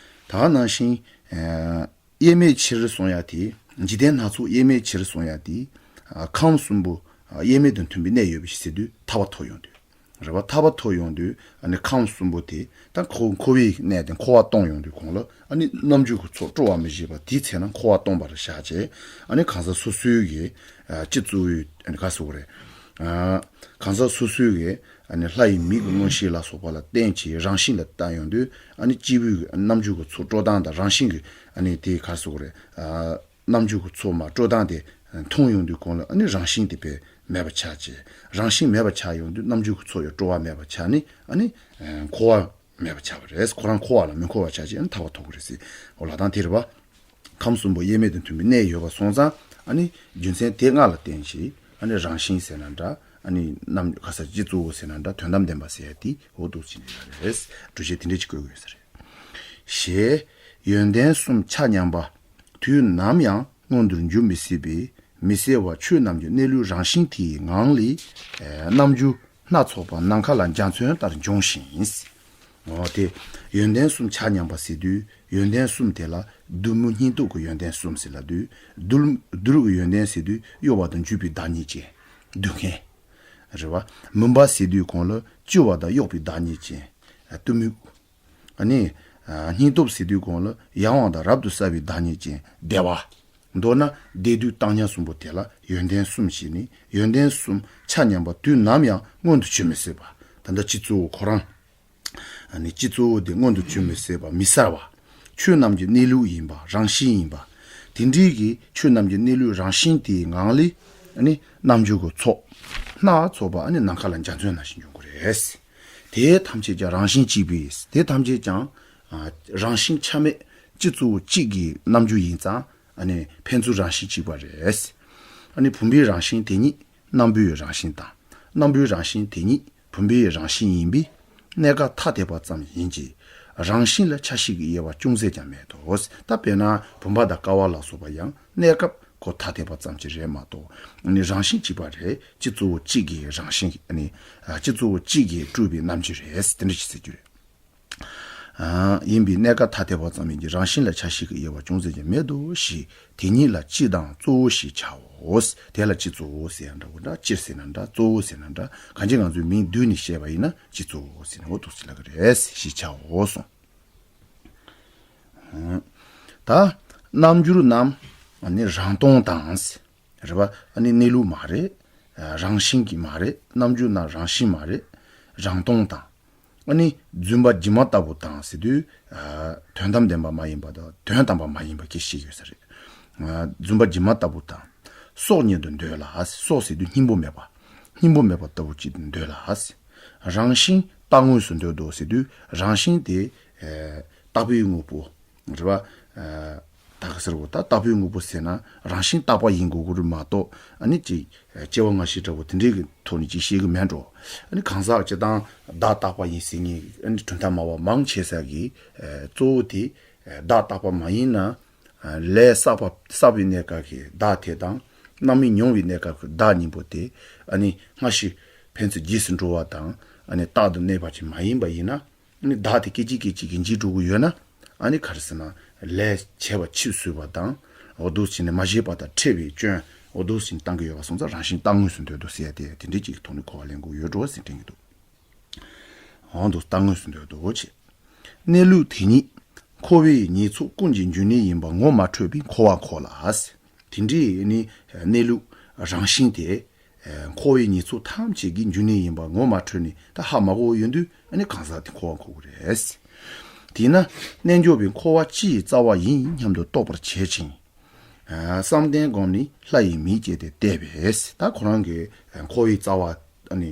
ད་ག་ནང་བཞིན་ཨ་དབྱེར་མེད་ཕྱིར་གསུང་ཡ་དེ། འཇིག་རྟེན་སྣ་ཚོགས་དབྱེར་མེད་ཕྱིར་གསུང་ཡ་དེ། ཨ་ཁམས་གསུམ་པོ་ཨ་དབྱེར་མེད་དུ་མཐུན་པའི་གནས་ཡོད་པའི་ཕྱིར་ཟེར་དུས་ཐར་པ་ཐོབ་ཡོང་དུས། རེད་པ། ཐར་པ་ཐོབ་ཡོང་དུས་ཨ་ནི་ཁམས་གསུམ་པོ་དེ་ད་འཁོར་འཁོར་བའི་གནས་དེ་འཁོར་བ་སྟོང་ཡོང་དུས་གོང་ལ། ཨ་ནི་རྣམ་འགྱུར་གྱི་ཚོགས་སྤྲོ་བ་མི་བྱེད་པ་དེའི་ཚེ་ན་འཁོར་བ་སྟོང་པར་བཞག་བྱས། ཨ་ནི་གང་ཟག་སོ་སོའི་གི་ཨ་སྤྱི་གཙོ་བོའི་ཨ་ནི་ག་ཟེར་དགོས་རེད། ཨ་གང་ཟག་སོ་སོའི་གི་ཨ་ནི་ལྷ་ཡི་མིག་གི་མངོན་ཤེས་ལ་སོགས་པ་ལ་བརྟེན་བྱས་རང་བཞིན་ལ་བལྟ་ཡོང་དུས། ཨ་ནི་སྐྱེས་བུའི་གི་རྣམ་འགྱུར་གྱི་ཚོགས་སྤྲོ་སྟངས་དང་རང་བཞིན་གྱི་ཨ་ནི་དེ་ག་ཟེར་དགོས་རེད། ཨ་རྣམ་འགྱུར་གྱི་ཚོགས་མ་སྤྲོ་སྟངས་དེ་མཐོང་ཡོང་དུས་གོང་ལ། ཨ་ནི་རང་བཞིན་དེ་དཔེ་མེད་པ་ཆགས་བྱས། རང་བཞིན་མེད་པ་ཆགས་ཡོང་དུས་རྣམ་འགྱུར་གྱི་ཚོགས་ཡང་སྤྲོ་བ་མེད་པ་ཆགས་ནས། ཨ་ནི་འཁོར་བ་མེད་པ་ཆགས་པ་རེད། ཁོ་རང་འཁོར་བ་ལ་མི་འཁོར་བ་ཆགས་བྱས། ཨ་ནི་ཐར་པ་ཐོབ་ཀྱི་རེད་ཟེར། འོ་ལགས་དང་དེ་རེད་པ། ཁམས་གསུམ་པོ་དབྱེར་མེད་དུ་མཐུན་པའི་གནས་ཡོད་པ་སོང་ཙང་། ཨ་ནི་རྒྱུ་མཚན་དེ་ལྔ་ལ་བརྟེན་བྱས། ཨ་ནི་རང་བཞིན་ཟེར་ན་འདྲ། ཨ་ནི་རྣམ་ག་ཟེར་སྤྱི་གཙོ་བོ་ཟེར་ན་འདྲ། དོན་དམ་བདེན་པ་ཟེར་ཡ་དེ་འོ་འདུག་ཅིག་ནས་ཡོད་རེད། འགྲེལ་བཤད་དེ་འདྲ་ཅིག་བཀོད་དགོས་ས་རེད། ཞེས་ཡོན་ཏན་གསུམ་ཆ་མཉམ་པ། དུས་ནམ་ཡང་མངོན་དུ་འགྱུར་མི་སྲིད་པའི་མི་གསལ་བ་ཆོས་རྣམས་ཀྱི་གནས་ལུགས་རང་བཞིན་དེའི་ངང་ལས། ཨ་རྣམ་འགྱུར་ སྣ་ཚོགས་པ་ནམ་མཁའ་ལ་འཇའ་ཚོན་ལྟར་འབྱུང་ཞིང་། འོ་དེ། ཡོན་ཏན་གསུམ་ཆ་མཉམ་པ་ཟེར་དུས་ཡོན་ཏན་གསུམ་དེ་ལ་གདོད་མའི་སྙིང་སྟོབས་ཀྱི་ཡོན་ཏན་གསུམ་ཟེར་ལབ་དུས། རྡུལ་རྡུལ་གྱི་ཡོན་ཏན་ཟེར་དུས་གཡོ་བ་དང་འཇུག་པའི་བདག་ཉིད་ཅན། སྡུག་བསྔལ། རེད་བ། མུན་པ་ཟེར་དུས་གང་ལ་གཅོད་པ་དང་གཡོག་པའི་བདག་ཉིད་ཅན། གཏི་མུག་ཨ་ནི། སྙིང་སྟོབས་ཟེར་དུས་གང་ལ་ཡང་དབང་དང་རབ་ཏུ་གསལ་བའི་བདག་ཉིད་ཅན་བདེ་བ། མདོར་ན་བདེ་སྡུག་བཏང་སྙོམས་གསུམ་པོ་དེ་ལ་ཡོན་ཏན་གསུམ་ཞེས་ནི་ཡོན་ཏན་གསུམ་ཆ་མཉམ་པ་དུས་ནམ་ཡང་མངོན་དུ་བྱེད་མི་སྲིད་པ། ད་ལྟ་སྤྱི་གཙོ་བོ་ཁོ་རང་། ཨ་ནི་སྤྱི་གཙོ་བོ་དེ་མངོན་དུ་བྱེད་མི་སྲིད་པ་མི་གསལ་བ། ཆོས་རྣམས་ཀྱི་གནས་ལུགས་ཡིན་པ་རང་བཞིན་ཡིན་པ། དེ་འདྲའི་གི་ཆོས་རྣམས་ཀྱི་གནས་ལུགས་རང་བཞིན་དེའི་ངང་ལས་ཨ་ནི་རྣམ་འགྱུར་གྱི་ཚོགས། སྣ་ཚོགས་པ་ཨ་ནི་ནམ་མཁའ་ལ་འཇའ་ཚོན་ནང་བཞིན་འབྱུང་གི་རེད། དེ་ཐམས་ཅད་ཀྱང་རང་བཞིན་གཅིག་པས། དེ་ཐམས་ཅད་ཀྱང་ཨ་རང་བཞིན་ཆ་མེད་སྤྱི་གཙོ་བོ་གཅིག་གི་རྣམ་འགྱུར་ཡིན་ཙང་། ཨ་ནི་ཕན་ཚུན་རང་བཞིན་གཅིག་པ་རེད། ཨ་ནི་བུམ་པའི་རང་བཞིན་དེ་ཉིད་སྣམ་བུའི་རང་བཞིན་དང་། སྣམ་བུའི་རང་བཞིན་དེ་ཉིད་བུམ་པའི་རང་བཞིན་ཡིན་པས། གནས་སྐབས་ཐ་དད་པ་ཙམ་ཡིན་གྱི། རང་བཞིན་ལ་ཆ་ཤས་ཀྱི་དབྱེ་བ་ཅུང་ཟད་ཀྱང་མེད་དོ། ད་དཔེར་ན་བུམ་པ་དང་ཀ་བ་ལ་སོགས་པ་ཡང་གནས་སྐབས་ཁོ་ཐ་དད་པ་ཙམ་གྱི་རེད་མ་གཏོགས། ཨ་ནི་རང་བཞིན་གཅིག་པ་རེད། སྤྱི་གཙོ་བོ་གཅིག་གི་རང་བཞིན། ཨ་ནི་སྤྱི་གཙོ་བོ་གཅིག་གིས་སྤྲུལ་པའི་རྣམ་འགྱུར་རེད། དེ་འདྲ་ཞིག་ཟེར་རྒྱུ་རེད། ཡིན་པའི་གནས་སྐབས་ཐ་དད་པ་ཙམ་ཡིན་གྱི། རང་བཞིན་ལ་ཆ་ཤས་ཀྱི་དབྱེ་བ་ཅུང་ཟད་ཀྱང་མེད་དོ་ཞེས། དེ་ཉིད་ལ་སྤྱི་དང་གཙོ་བོ་ཞེས་བྱའོ། དེ་ལ་སྤྱི་གཙོ་བོ་ཟེར་ཡང་འདྲ་བོ་འདྲ། སྤྱིར་ཟེར་ན་འདྲ། གཙོ་བོ་ཟེར་ན་འདྲ། གང་ཅི་ང་ཚོའི་མིང་བསྡུས་ནས་བཤད་པ་ཡིན་ན་སྤྱི་གཙོ་བོ་ཟེར་ནས་འོ་འདུག་ཟེར་ལབ་ཀྱི་རེད་ཞེས་བྱའོ་གསུངས། ད་རྣམ་འགྱུར་རྣམས་ནི་རང་སྟོང་དང་། རེད་པ། ཨ་ནི་གནས་ལུགས་མ་རེད། རང་བཞིན་གྱི་མ་རེད། རྣམ་འགྱུར་རྣམས་རང་བཞིན་མ་རེད། རང་སྟོང་དང་། ཨ་ནི་རྫུན་པ་སྒྱུ་མ་ལྟ་བུ་དང་ཟེར་དུས། དོན་དམ་བདེན་པ་མ་ཡིན་པ་དང་དོན་དམ་པ་མ་ཡིན་པ་སྐད་ཆ་བཤད་ཡོད་ས་རེད། རྫུན་པ་སྒྱུ་མ་ལྟ་བུ་དང་། སྲོག་ཉིད་དུ་འདོད་ལ། སྲོག་ཟེར་དུས་སྙིང་པོ་མེད་པ། སྙིང་པོ་མེད་པ་ལྟ་བུ་ཅིག་ཏུ་འདོད་ལ། རང་བཞིན་རྟག་དངོས་སུ་འདོད་དོ་ཟེར་དུས་རང་བཞིན་དེ་རྟག་པའི་དངོས་པོ། རེད་པ། ད་ག་ཟེར་བ་ད་རྟག་པའི་དངོས་པོ་ཟེར་ན་རང་བཞིན་རྟག་པ་ཡིན་དགོས་ཀྱི་རེད་མ་གཏོགས། ཨ་ནི་ཅིག་སྐྱེ་བ་སྔ་ཕྱི་འདྲ་བོ་དེ་འདྲའི་གི་ཐོག་ནས་ཅིག་བཤད་གི་མེད་འགྲོ། ཨ་ནི་གང་ཟག་སྤྱིར་བཏང་བདག་རྟག་པ་ཡིན་ཟེར་མཁན་ཨ་ནི་གྲུབ་མཐའ་སྨྲ་བ་མང་ཆེ་ས་གི་གཙོ་བོ་དེ་བདག་རྟག་པ་མ་ཡིན་ན། ལས་བསགས་པ་བསགས་པའི་གནས་སྐབས་ཀྱི་བདག་དེ་དང་རྣམ་སྨིན་མྱོང་བའི་གནས་སྐབས་ཀྱི་བདག་གཉིས་པོ་དེ་ཨ་ནི་སྔ་ཕྱི་ཕན་ཚུན་རྗེས་སུ་འགྲོ་བ་དང་ཨ་ནི་རྟག་ཏུ་གནས་པ་ཅིག་མ་ཡིན་པ་ཡིན་ན། ཨ་ནི་བདག་དེ་སྐད་ཅིག་སྐད་ཅིག་གིས་འཇིག་འགྲོ་གི་ཡོད་ན། ཨ་ནི་ག་རེ་ཟེར་ན་ལས་བྱས་པ་ཕྱིས་བཟོས་པ་དང་འོ་འདུག་བྱས་ནས་མ་བྱས་པ་དང་འཕྲད་པའི་སྐྱོན་འོ་འདུག་བྱས་ནས་བཏང་གི་ཡོད་པ་སོང་ཙང་རང་བཞིན་རྟག་དངོས་སུ་འདོད་དོ་ཟེར་ཡ་དེ་དེ་འདྲའི་ཅིག་གི་ཐོག་ནས་གོ་བ་ལེན་དགོས་ཡོད་འགྲོ་ཟེར་དྲན་གྱི་འདུག་འོ་འདུག་རྟག་དངོས་སུ་འདོད་དོ་ཅེས། གནས་ལུགས་དེ་ཉིད་འཁོར་བའི་ཉེས་ཚོགས་ཀུན་གྱི་འབྱུང་གནས་ཡིན་པ་ངོ་མ་འཕྲོད་པའི་འཁོར་བ་འཁོར་ལ། དེ་འདྲའི་ནི་གནས་ལུགས་རང་བཞིན་དེ། འཁོར་བའི་ཉེས་ཚོགས་ཐམས་ཅད་ཀྱི་འབྱུང་གནས་ཡིན་པ་ངོ་མ་འཕྲོད་ནས་ད་ཧ་མ་གོ་བ་ཡོད་དུས་ཨ་ནི་གང་ཟག་དེ་འཁོར་བ་འཁོར་གི་རེད། དེས་ན་རྣལ་འབྱོར་པས་འཁོར་བ་སྤྱི་ཡི་རྩ་བ་ཡིན་སྙམ་དུ་རྟོགས་པར་བྱེད་ཅིང་། བསམ་གཏན་བསྒོམས་ནས་ལྷ་ཡི་མིག་བསྐྱེད་དེ་བལྟས་པས། ད་ཁོ་རང་གིས་འཁོར་བའི་རྩ་བ་ཨ་ནི་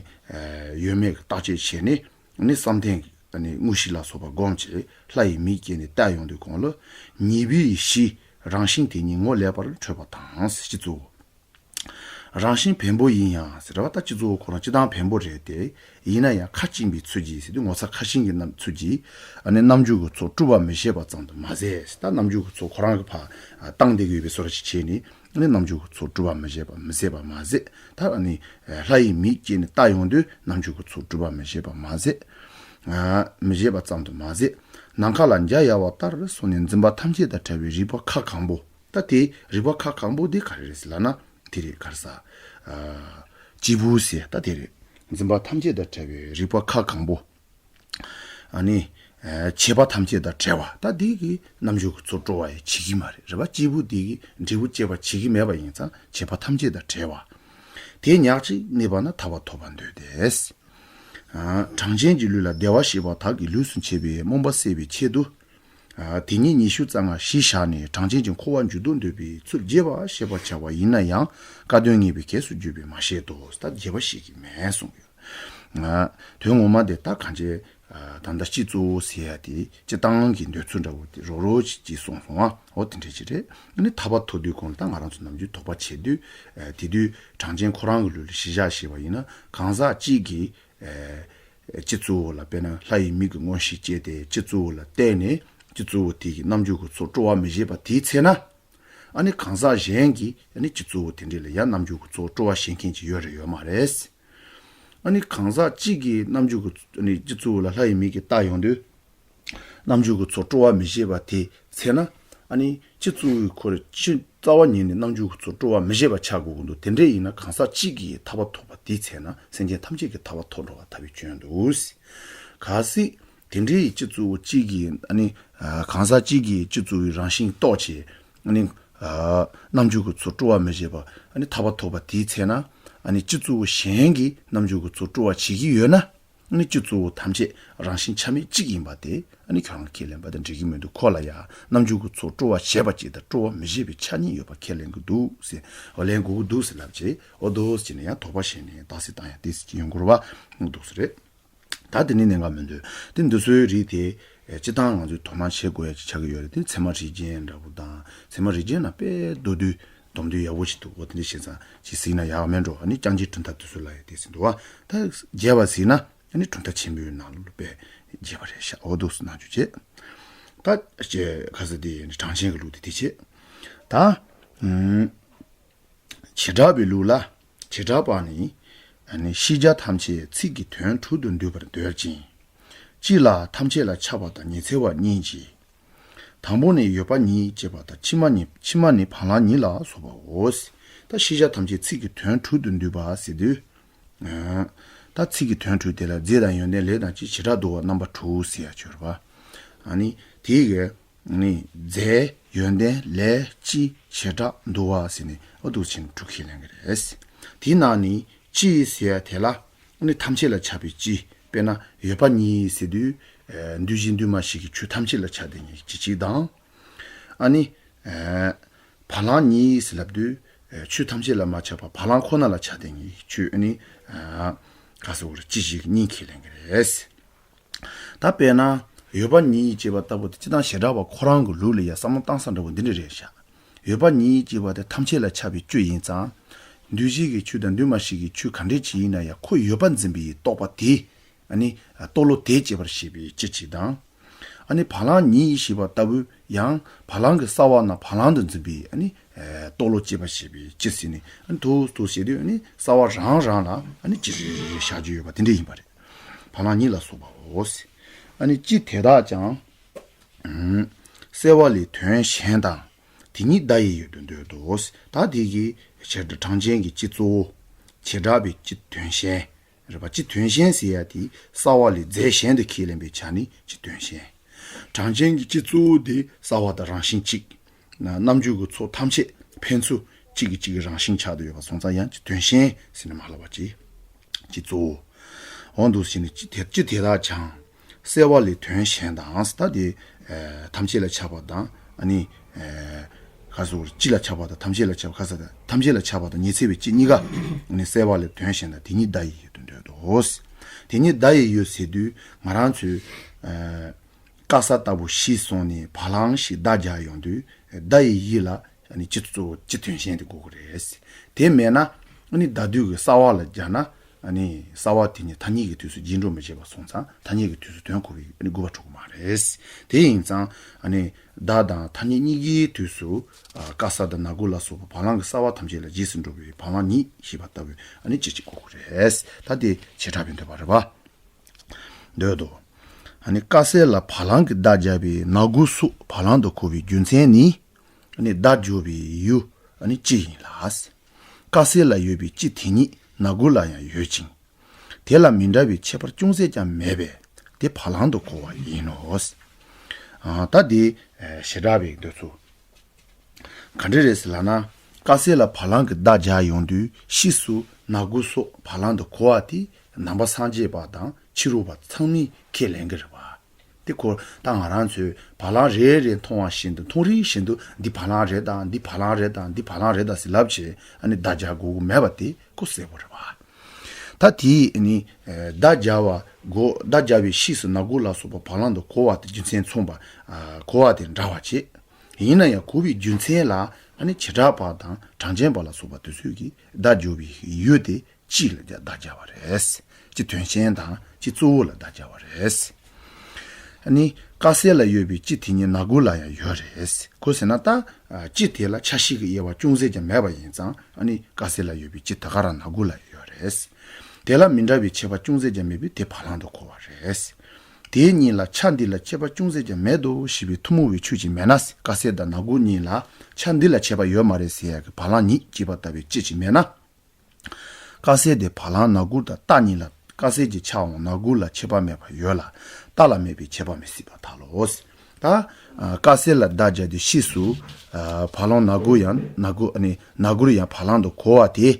ཡོད་མེད་བརྟག་དཔྱད་བྱས་ནས་ཨ་ནི་བསམ་གཏན་ཨ་ནི་དངོས་གཞི་ལ་སོགས་པ་བསྒོམས་བྱས་ལྷ་ཡི་མིག་བསྐྱེད་ནས་བལྟ་ཡོང་དུས་གང་ལ་ཉེས་པའི་གཞི་རང་བཞིན་དེ་ཉིད་ངོ་ལེགས་པར་འཕྲོད་པ་དང་། སྤྱི་གཙོ་བོ། རང་བཞིན་བེམ་པོ་ཡིན་ཡང་ཟེར་བ་ད་སྤྱི་གཙོ་བོ་ཁོ་རང་སྤྱི་བཏང་བེམ་པོ་རེད་དེ། ཡིན་ན་ཡང་ཁ་བཅིངས་པའི་ཚུལ་གྱིས་ཟེར་དུས་ངོ་ཚ་ཁ་བཅིངས་ཀྱི་རྣམ་ཚུལ་གྱིས་ཨ་ནི་རྣམ་འགྱུར་གྱི་ཚོགས་སྤྲུལ་པ་མི་བཞེད་པ་ཙམ་དུ་མ་ཟད། ད་རྣམ་འགྱུར་གྱི་ཚོགས་ཁོ་རང་གི་ཕར་བཏང་བསྡད་ཀྱི་ཡོད་པའི་བཟོ་འདྲ་ཞིག་བྱས་ནས་ཨ་ནི་རྣམ་འགྱུར་གྱི་ཚོགས་སྤྲུལ་པ་མི་བཞེད་པ་མི་ཟད་པ་མ་ཟད། ད་ཨ་ནི་ལྷ་ཡི་མིག་བསྐྱེད་ནས་བལྟ་ཡོང་དུས་རྣམ་འགྱུར་གྱི་ཚོགས་སྤྲུལ་པ་མི་བཞེད་པ་མ་ཟད། མི་བཞེད་པ་ཙམ་དུ་མ་ཟད། ནམ་མཁའ་ལ་འཇའ་ཡལ་བ་ལྟར་སོང་ནས་འཛིན་པ་ཐམས་ཅད་དང་བྲལ་བའི་རིག་པ་ཁ་གང་པོ། ད་དེ་རིག་པ་ཁ་གང་པོ་དེ་ག་རེ་རེད་ཟེར་ལབ་ན། དེ་རེད་ག་རེ་ཟ། ཨ། སྐྱེས་བུ་ཟེར་ད་དེ་རེད། འཛིན་པ་ཐམས་ཅད་དང་བྲལ་བའི་རིག་པ་ཁ་གང་པོ། ཨ་ནི། ཨ། བྱས་པ་ཐམས་ཅད་དང་བྲལ་བ་ད་དེ་གི་རྣམ་འགྱུར་གྱི་ཚོགས་སྤྲོ་བ་ཡང་བྱེད་ཀྱི་མ་རེད། རེད་པ། སྐྱེས་བུ་དེ་གི་འབྲས་བུ་སྐྱེད་པ་བྱེད་ཀྱི་མེད་པ་ཡིན་ཙང་བྱས་པ་ཐམས་ཅད་དང་བྲལ་བ། དེ་ཉག་གཅིག་གནས་པ་ན་ཐར་པ་ཐོབ་པར་འདོད་དེ། ཨ། གྲངས་ཅན་གྱི་ལུས་ལ་བདེ་བར་གཤེགས་པ་དག་གི་ལུས་སུ་མཆེད་པའི་རྨོངས་པ་སེལ་བའི་ཆེད་དུ། ཨ། དེ་ཉིད་ཉི་ཤུ་རྩ་ལྔ་གཞི་བཞག་ནས་གྲངས་ཅན་གྱི་འཁོར་བ་འཇུག་ཏུ་འདོད་པའི་ཚུལ་རྒྱས་པར་བཤད་པར་བྱ་བ་ཡིན་ན་ཡང་བཀའ་དོན་ངེས་པའི་གེགས་སུ་གྱུར་པས་མ་བཤད་དོ། ད་རྒྱས་པར་བཤད་ཀྱི་མེད་གསུངས་ཡོད། ཨ། དོན་ངོ་མ་དེ་ད་གང་བྱས། ཨ། ད་ལྟ་སྤྱི་གཙོ་བོ་ཟེར་ཡ་དེ་སྤྱི་བཏང་གི་འདོད་ཚུལ་འདྲ་བོ་དེ་རོ་རོ་ཅིག་ཅིག་གསུངས་སོང་ཨ། འོ་དེ་འདྲ་ཅིག་རེད། ཨ་ནི་ཐར་པ་ཐོབ་དུས་གོང་ལ་ད་ང་རང་ཚོ་ནམ་རྒྱུན་དོགས་པ་བྱེད་དུས། ཨ། དེ་དུས་གྲངས་ཅན་ཁོ་རང་གི་ལུས་ལ་གཞི་བཞག་བྱས་པ་ཡིན་ན་གང་ཟག་གཅིག་གིས། ཨ། སྤྱི་གཙོ་བོ་ལ་དཔེར་ན་ལྷ་ཡི་མིག་གི་མངོན་ཤེས་སྐྱེས་ཏེ་སྤྱི་གཙོ་བོ་ལ་བལྟས་ནས་སྤྱི་གཙོ་བོ་དེ་གི་རྣམ་འགྱུར་གྱི་ཚོགས་སྤྲོ་བ་མི་བཞེད་པ་དེའི་ཚེ་ན། ཨ་ནི་གང་ཟག་གཞན་གྱིས་ཨ་ནི་སྤྱི་གཙོ་བོ་དེ་འདྲ་ལ་ཡང་རྣམ་འགྱུར་གྱི་ཚོགས་སྤྲོ་བ་བཞེད་མཁན་ཅིག་ཡོད་རེད་ཡོད་མ་རེད། ཨ་ནི་གང་ཟག་གཅིག་གིས་རྣམ་འགྱུར་གྱི་ཨ་ནི་སྤྱི་གཙུག་ལ་ལྷ་ཡི་མིག་གིས་བལྟ་ཡོང་དུས། རྣམ་འགྱུར་གྱི་ཚོགས་སྤྲོ་བ་མི་བཞེད་པ་དེའི་ཚེ་ན། ཨ་ནི་སྤྱི་གཙུག་གི་ཁོ་ར་ཕྱི་རྩ་བ་ཉིད་ནས་རྣམ་འགྱུར་གྱི་ཚོགས་སྤྲོ་བ་མི་བཞེད་པ་ཆགས་དགོས་ཀྱི་འདུག་དེ་འདྲ་ཡིན་ན་གང་ཟག་གཅིག་གིས་ཐར་པ་ཐོབ་པ་དེའི་ཚེ་ན་སེམས་ཅན་ཐམས་ཅད་ཀྱིས་ཐར་པ་ཐོབ་འགྲོ་བ་ཐར་པའི་སྐྱོན་འདུག་གལ་སྲིད་དེ་འདྲའི་སྤྱི་གཙུག་གཅིག་གིས་ཨ་ནི་གང་ཟག་གཅིག་གིས་སྤྱི་གཙུག་གི་རང་བཞིན་རྟོགས་བྱས། ཨ་ནི་རྣམ་འགྱུར་གྱི་ཚོགས་སྤྲོ་བ་མི་བཞེད་པ། ཨ་ནི་ཐར་པ་ཐོབ་པ་དེའི་ཚེ་ན། ཨ་ནི་སྤྱི་གཙུག་གཞན་གྱི་རྣམ་འགྱུར་གྱི་ཚོགས་སྤྲོ་བ་བྱེད་ཀྱི་ཡོད་ན། ཨ་ནི་སྤྱི་གཙུག་ཐམས་ཅད་རང་བཞིན་ཆ་མེད་གཅིག་ཡིན་པ་དེ་ཨ་ནི་ཁྱོད་རང་ཁས་ལེན་པ་དང་འགྲིག་གི་མི་འདུག་ཁོ་ལ་ཡང་རྣམ་འགྱུར་གྱི་ཚོགས་སྤྲོ་བ་བྱེད་པ་གཅིག་དང་སྤྲོ་བ་མི་བྱེད་པའི་ཆ་གཉིས་ཡོད་པ་ཁས་ལེན་གྱི་འདུག་ཟེར། འོ་ལེན་དགོས་ཀྱི་འདུག་ཟེར་ལབ་བྱས། འོ་འདུག་ཟེར་ནས་ཡང་དོགས་པ་བྱས་ནས་རྟགས་གསལ་བཏང་ཡ་དེ་ཟེར་གྱི་ཡོང་དགོས་རེད་པ། འདུག་ཟེར་རེད། ད་དེ་ནི་གནད་འགག་མི་འདུག་དེ་འདི་ཚོའི་རིགས་དེ་སྤྱིར་བཏང་ང་ཚོས་དོ་སྣང་བྱེད་དགོས་ཡ་ཅིག་ཆགས་ཀྱི་ཡོད་རེད། དེ་ཚད་མ་རིགས་རྒྱན་འདྲ་པོ་དང་། ཚད་མ་རིགས་རྒྱན་ན་དཔེ་མདོར་བསྡུས་སྡོམ་བསྡུས་ཡག་པོ་ཞིག་འདུག་འོ་དེ་འདྲ་བྱས་ཙང་ཅིག་གཟིགས་ན་ཡག་མེད་འགྲོ། ཨ་ནི་རྐྱང་རྗེས་གྲུབ་མཐའ་དེ་ཚོ་ལ་ཡ་དེ་ཟིན་འདུག་བ། ད་རྒྱས་པ་གཟིགས་ན་ཨ་ནི་གྲུབ་མཐའ་ཆེན་པོའི་ནང་ལ་དཔེ་རྒྱས་པ་རེད་ཤག་འོ་འདུག་སེ་གནང་རྒྱུ་བྱེད། ད་ཁ་ས་དེ་གྲངས་ཅན་གྱི་ལུགས་དེ་དེ་བྱེད། ད་ཨུམ། བྱེ་བྲག་པའི་ལུགས་ལ། བྱེ་བྲག་པ་ནི། ཨ་ནི་ཤེས་བྱ་ཐམས་ཅད་ཚིག་གི་དོན་དྲུག་ཏུ་འདུས་པར་འདོད་ཅིང་། སྤྱི་ལ་ཐམས་ཅད་ལ་ཁྱབ་པ་དང་ཉི་ཚེ་བ་གཉིས་ཀྱིས། དང་པོ་ནི་ཡོད་པ་ཉིད་ཅེས་པ་དང་ཕྱི་མ་ནི་ཕྱི་མ་ནི་བ་ལང་ཉིད་ལ་སོགས་པའོ། ད་ཤེས་བྱ་ཐམས་ཅད་ཚིག་གི་དོན་དྲུག་ཏུ་འདུས་པ་ཟེར་དུས། ཨ། ད་ཚིག་གི་དོན་དྲུག་དེ་ལ་རྫས་དང་ཡོན་ཏན་ལས་དང་སྤྱི་བྱེ་བྲག་འདུ་བ་རྣམ་པ་དྲུག་ཟེར་ཡ་ཅིག་ཡོད་རེད་པ། ཨ་ནི་དེའི་གི་ནི་རྫས་ཡོན་ཏན་ལས་སྤྱི་བྱེ་བྲག་འདུ་བ་ཟེར་ནས་འོ་འདུག་སེ་དྲུག་ཁས་ལེན་གྱི་རེད། དེའི་ནང་ནས་སྤྱི་ཟེར་ཡ་དེ་ལ་ནི་ཐམས་ཅད་ལ་ཁྱབ་པའི་སྤྱི། དཔེར་ན་ཡོད་པ་ཉིད་ཟེར་དུས། ཨ། འདུས་བྱས་འདུས་མ་བྱས་ཀྱི་ཆོས་ཐམས་ཅད་ལ་ཁྱབ་བསྡད་མཁན་གྱི་སྤྱི་གཅིག་དང་། ཨ་ནི། ཨ། བ་ལང་ཉིད་ཟེར་ལབ་དུས། ཨ། ཆོས་ཐམས་ཅད་ལ་མ་ཁྱབ་པ་བ་ལང་ཁོ་ན་ལ་ཁྱབ་བསྡད་མཁན་གྱི་ཆོས། ཨ་ནི། ཨ། ག་ཟེར་དགོས་རེད། སྤྱི་གཅིག་གཉིས་ཁས་ལེན་གྱི་རེད། ད་དཔེར་ན་ཡོད་པ་ཉིད་ཅེས་པ་ལྟ་བུ་དེ་སྤྱིར་བཏང་བྱེ་བྲག་པ་ཁོ་རང་གི་ལུགས་ལ་ཡ་བསམ་བློ་བཏང་ས་འདྲ་བོ་འདི་འདྲ་རེད་ཤག་ཡོད་པ་ཉིད་ཅེས་པ་དེ་ཐམས་ཅད་ལ་ཁྱབ་པའི་སྤྱི་ཡིན་ཙང་། འདུས་བྱས་ཀྱི་ཆོས་དང་འདུས་མ་བྱས་ཀྱི་ཆོས་ག་འདྲ་ཅིག་ཡིན་ན་ཡང་ཁོ་ཡོད་པར་འཛིན་པའི་རྟོག་པ་དེ། ཨ་ནི་རྟོག་བློ་དེ་སྐྱེ་བར་བྱེད་པའི་སྤྱི་གཅིག་དང་། ཨ་ནི་བ་ལང་ཉིད་ཞེས་པ་ལྟ་བུ་ཡང་བ་ལང་གི་ས་བ་ན་བ་ལང་དུ་འཛིན་པའི་ཨ་ནི་རྟོག་བློ་སྐྱེ་བར་བྱེད་པའི་སྤྱི་ཟེར་ནས། ཨ་ནི་དུ་དུ་བྱེད་དུས་ཨ་ནི་ས་བ་རང་རང་ལ་ཨ་ནི་སྤྱི་བཞག་རྒྱུ་ཡོད་པ་དེ་འདྲ་ཡིན་པ་རེད། བ་ལང་ཉིད་ལ་སོགས་པའོ། ཨ་ནི་སྤྱི་དེ་དག་ཀྱང་། ཨུམ། གསལ་བ་ལས་དོན་གཞན་དང་། དེ་ཉིད་བརྡ་ཡི་ཡུལ་དུ་འདོད་དོ། ད་དེ་གི་བྱེ་བྲག་གྲངས་ཅན་གྱི་སྤྱི་གཙོ་བོ། བྱེ་བྲག་པའི་སྤྱི་དོན་གཞན། རེད་པ། སྤྱི་དོན་གཞན་ཟེར་ཡ་དེ་གསལ་བ་ལས་རྫས་གཞན་དུ་ཁས་ལེན་པའི་ཆ་ནས་སྤྱི་དོན་གཞན། གྲངས་ཅན་གྱི་སྤྱི་གཙོ་བོ་དེ་གསལ་བ་དང་རང་བཞིན་གཅིག་ན་རྣམ་འགྱུར་གྱི་ཚོགས་ཐམས་ཅད་ཕན་ཚུན་གཅིག་གིས་གཅིག་གི་རང་བཞིན་ཆགས་བསྡད་ཡོད་པ་སོང་ཙང་ཡང་སྤྱི་དོན་གཞན་ཟེར་ནས་མ་ལབ་པ་ཅིག་སྤྱི་གཙོ་བོ། འོ་འདུག་སེ་བྱས་ནས་སྤྱི་དེ་སྤྱི་དེ་དག་ཀྱང་། གསལ་བ་ལས་དོན་གཞན་དང་ད་དེ། ཨ། ཐམས་ཅད་ལ་ཁྱབ་པ་དང་། ཨ་ནི། ཨ། ག་ཟེར་དགོས་རེད། སྤྱི་ལ་ཁྱབ་པ་དང་ཐམས་ཅད་ལ་ཁྱབ་པ། ག་ཟེར་དགོས་རེད། ཐམས་ཅད་ལ་ཁྱབ་པ་དང་ཉི་ཚེ་བའི་སྤྱི་གཉིས་ཀ། ཨ་ནི་གསལ་བ་ལས་དོན་གཞན་དང་དེ་ཉིད་བརྡ་ཡི་ཡུལ་དུ་འདོད་དོ། དེ་ཉིད་བརྡ་ཡི་ཡུལ་ཟེར་དུས་ང་རང་ཚོའི། ཨ། ཀ་ས་ལྟ་བུ་ཤི་སོང་ནས་བ་ལང་ཞེས་བརྡ་རྒྱག་ཡོང་དུས་བརྡ་ཡི་ཡུལ་ལ་ཨ་ནི་སྤྱི་གཙོ་བོ་སྤྱི་དོན་གཞན་དེ་དགོས་ཀྱི་རེད། དེ་མེད་ན་ཨ་ནི་བརྡ་དུས་ཀྱི་གསལ་བ་ལ་སྦྱར་ན་ཨ་ནི་གསལ་བ་དེ་ཉིད་ཐ་སྙད་ཀྱི་དུས་སུ་རྗེས་འགྲོ་མི་བྱེད་པ་སོང་ཙང་ཐ་སྙད་ཀྱི་དུས་སུ་དོན་གོ་བའི་ཨ་ནི་དགོས་པ་འགྲོ་གི་མ་རེད། དེ་ཡིན་ཙང་ཨ་ནི་བརྡ་དང་ཐ་སྙད་གཉིས་ཀའི་དུས་སུ་ཨ་ཀ་ས་དང་ན་གུ་ལ་སོགས་པ་བ་ལང་གི་གསལ་བ་ཐམས་ཅད་ལ་རྗེས་སུ་འགྲོ་བའི་བ་ལང་ཉིད་ཞེས་པ་ལྟ་བུའི་ཨ་ནི་སྤྱི་གཅིག་དགོས་ཀྱི་རེད། ད་དེ་བྱེ་བྲག་པའི་འདོད་པ་རེད་པ། འདོད་དོ། ཨ་ནི་ཀ་ས་ལ་བ་ལང་གི་བརྡ་སྦྱར་བའི་ན་གུ་སོགས་བ་ལང་དུ་གོ་བའི་རྒྱུ་མཚན་ནི། ཨ་ནི་བརྡ་སྦྱོར་བའི་ཡུལ་ཨ་ནི་སྤྱི་ཡིན་ལ། ཀ་ས་ལ་ཡོད་པའི་སྤྱི་དེ་ཉིད་ན་གུ་ལ་ཡང་ཡོད་ཅིང་། དེ་ལ་མི་འདྲ་བའི་ཁྱད་པར་ཅུང་ཟད་ཀྱང་མེད་པས་དེ་བ་ལང་དུ་གོ་བ་ཡིན་ནོ། ཨ། ད་དེ་བྱེ་བྲག་པའི་འདོད་ཚུལ། ག་འདྲ་རེད་ཟེར་ལབ་ན། ཀ་ས་ལ་བ་ལང་གི་བརྡ་སྦྱར་ཡོང་དུས་ཕྱིས་སུ་ན་གུ་སོགས་བ་ལང་དུ་གོ་བ་དེ་ནང་པ་སངས་རྒྱས་པ་དང་ཕྱི་རོལ་པ་ཚང་མས་ཁས་ལེན་གྱི་རེད་པ། དེ་ཁོ་ད་ང་རང་ཚོས་བ་ལང་རེ་རེ་མཐོང་བ་བཞིན་དུ་མཐོང་རིགས་བཞིན་དུ་འདི་བ་ལང་རེད་དང་འདི་བ་ལང་རེད་དང་འདི་བ་ལང་རེད་དང་ཟེར་ལབ་བྱས་ཨ་ནི་བརྡ་སྦྱར་དགོས་ཀྱི་མེད་པ་དེ་ཁོ་གསལ་པོ་རེད་པ། ད་དེའི་ཨ་ནི་བརྡ་སྦྱར་བ་གོ་བརྡ་སྦྱར་བའི་ཕྱིས་སུ་ན་གུ་ལ་སོགས་པ་བ་ལང་དུ་གོ་བ་དེ་རྒྱུ་མཚན་མཚུངས་པ་གོ་བ་དེ་འདྲ་བ་བྱེད། ཡིན་ན་ཡང་གོ་བའི་རྒྱུ་མཚན་ལ་ཨ་ནི་བྱེ་བྲག་པ་དང་གྲངས་ཅན་པ་ལ་སོགས་པ་དེ་ཚོས་ཀྱིས་བརྡ་སྦྱོར་བའི་ཡུལ་དེ་སྤྱི་ལ་བརྡ་སྦྱར་བ་རེད། སྤྱི་དོན་གཞན་དང་སྤྱི་གཙོ་བོ་ལ་བརྡ་སྦྱར་བ་རེད། ཨ་ནི་ཀ་ས་ལ་ཡོད་པའི་སྤྱི་དེ་ཉིད་ན་གུ་ལ་ཡང་ཡོད་རེད། གོ་ཟེར་ན་ད་སྤྱི་དེ་ལ་ཆ་ཤས་ཀྱི་དབྱེ་བ་ཅུང་ཟད་ཀྱང་མེད་པ་ཡིན་ཙང་ཨ་ནི་ཀ་ས་ལ་ཡོད་པའི་སྤྱི་དེ་ག་རང་ན་གུ་ལ་ཡོད་རེད། དེ་ལ་མི་འདྲ་བའི་ཁྱད་པར་ཅུང་ཟད་ཀྱང་མེད་པས་དེ་བ་ལང་དུ་གོ་བ་རེད། དེ་གཉིས་ལ་ཆ་འདི་ལ་ཁྱད་པར་ཅུང་ཟད་ཀྱང་མེད་དོ་ཞེས་པའི་ཐུན་མོང་བའི་ཆོས་ཅིག་མེད་ན། དཀར་གསལ་དང་སྣ་སྒོ་གཉིས་ལ་ཆ་འདི་ལ་ཁྱད་པར་ཡོད་མ་རེད་ཟེར་ཡག་གི་བ་ལང་ཉིད་ཅེས་པ་ལྟ་བུའི་སྤྱི་ཅིག་མེད་ན། དཀར་གསལ་དེ་བ་ལང་སྣ་སྒོ་དང་རྟ་གཉིས་ལ་དཀར་གསལ་གྱི་ཆའང་སྣ་སྒོ་ལ་ཁྱད་པར་མེད་པར་ཡོད་ལ། རྟ་ལ་མེད་པའི་ཁྱད་པར་མི་སྲིད་པར་ཐལ་ལོ། ད་དཀར་གསལ་ལ་བརྡ་སྦྱར་ཏེ་ཕྱིས་སུ་བ་ལང་སྣ་སྒོ་ཡང་སྣ་སྒོ་ཨ་ནི་སྣ་སྒོར་ཡང་བ་ལང་དུ་གོ་བ་དེ།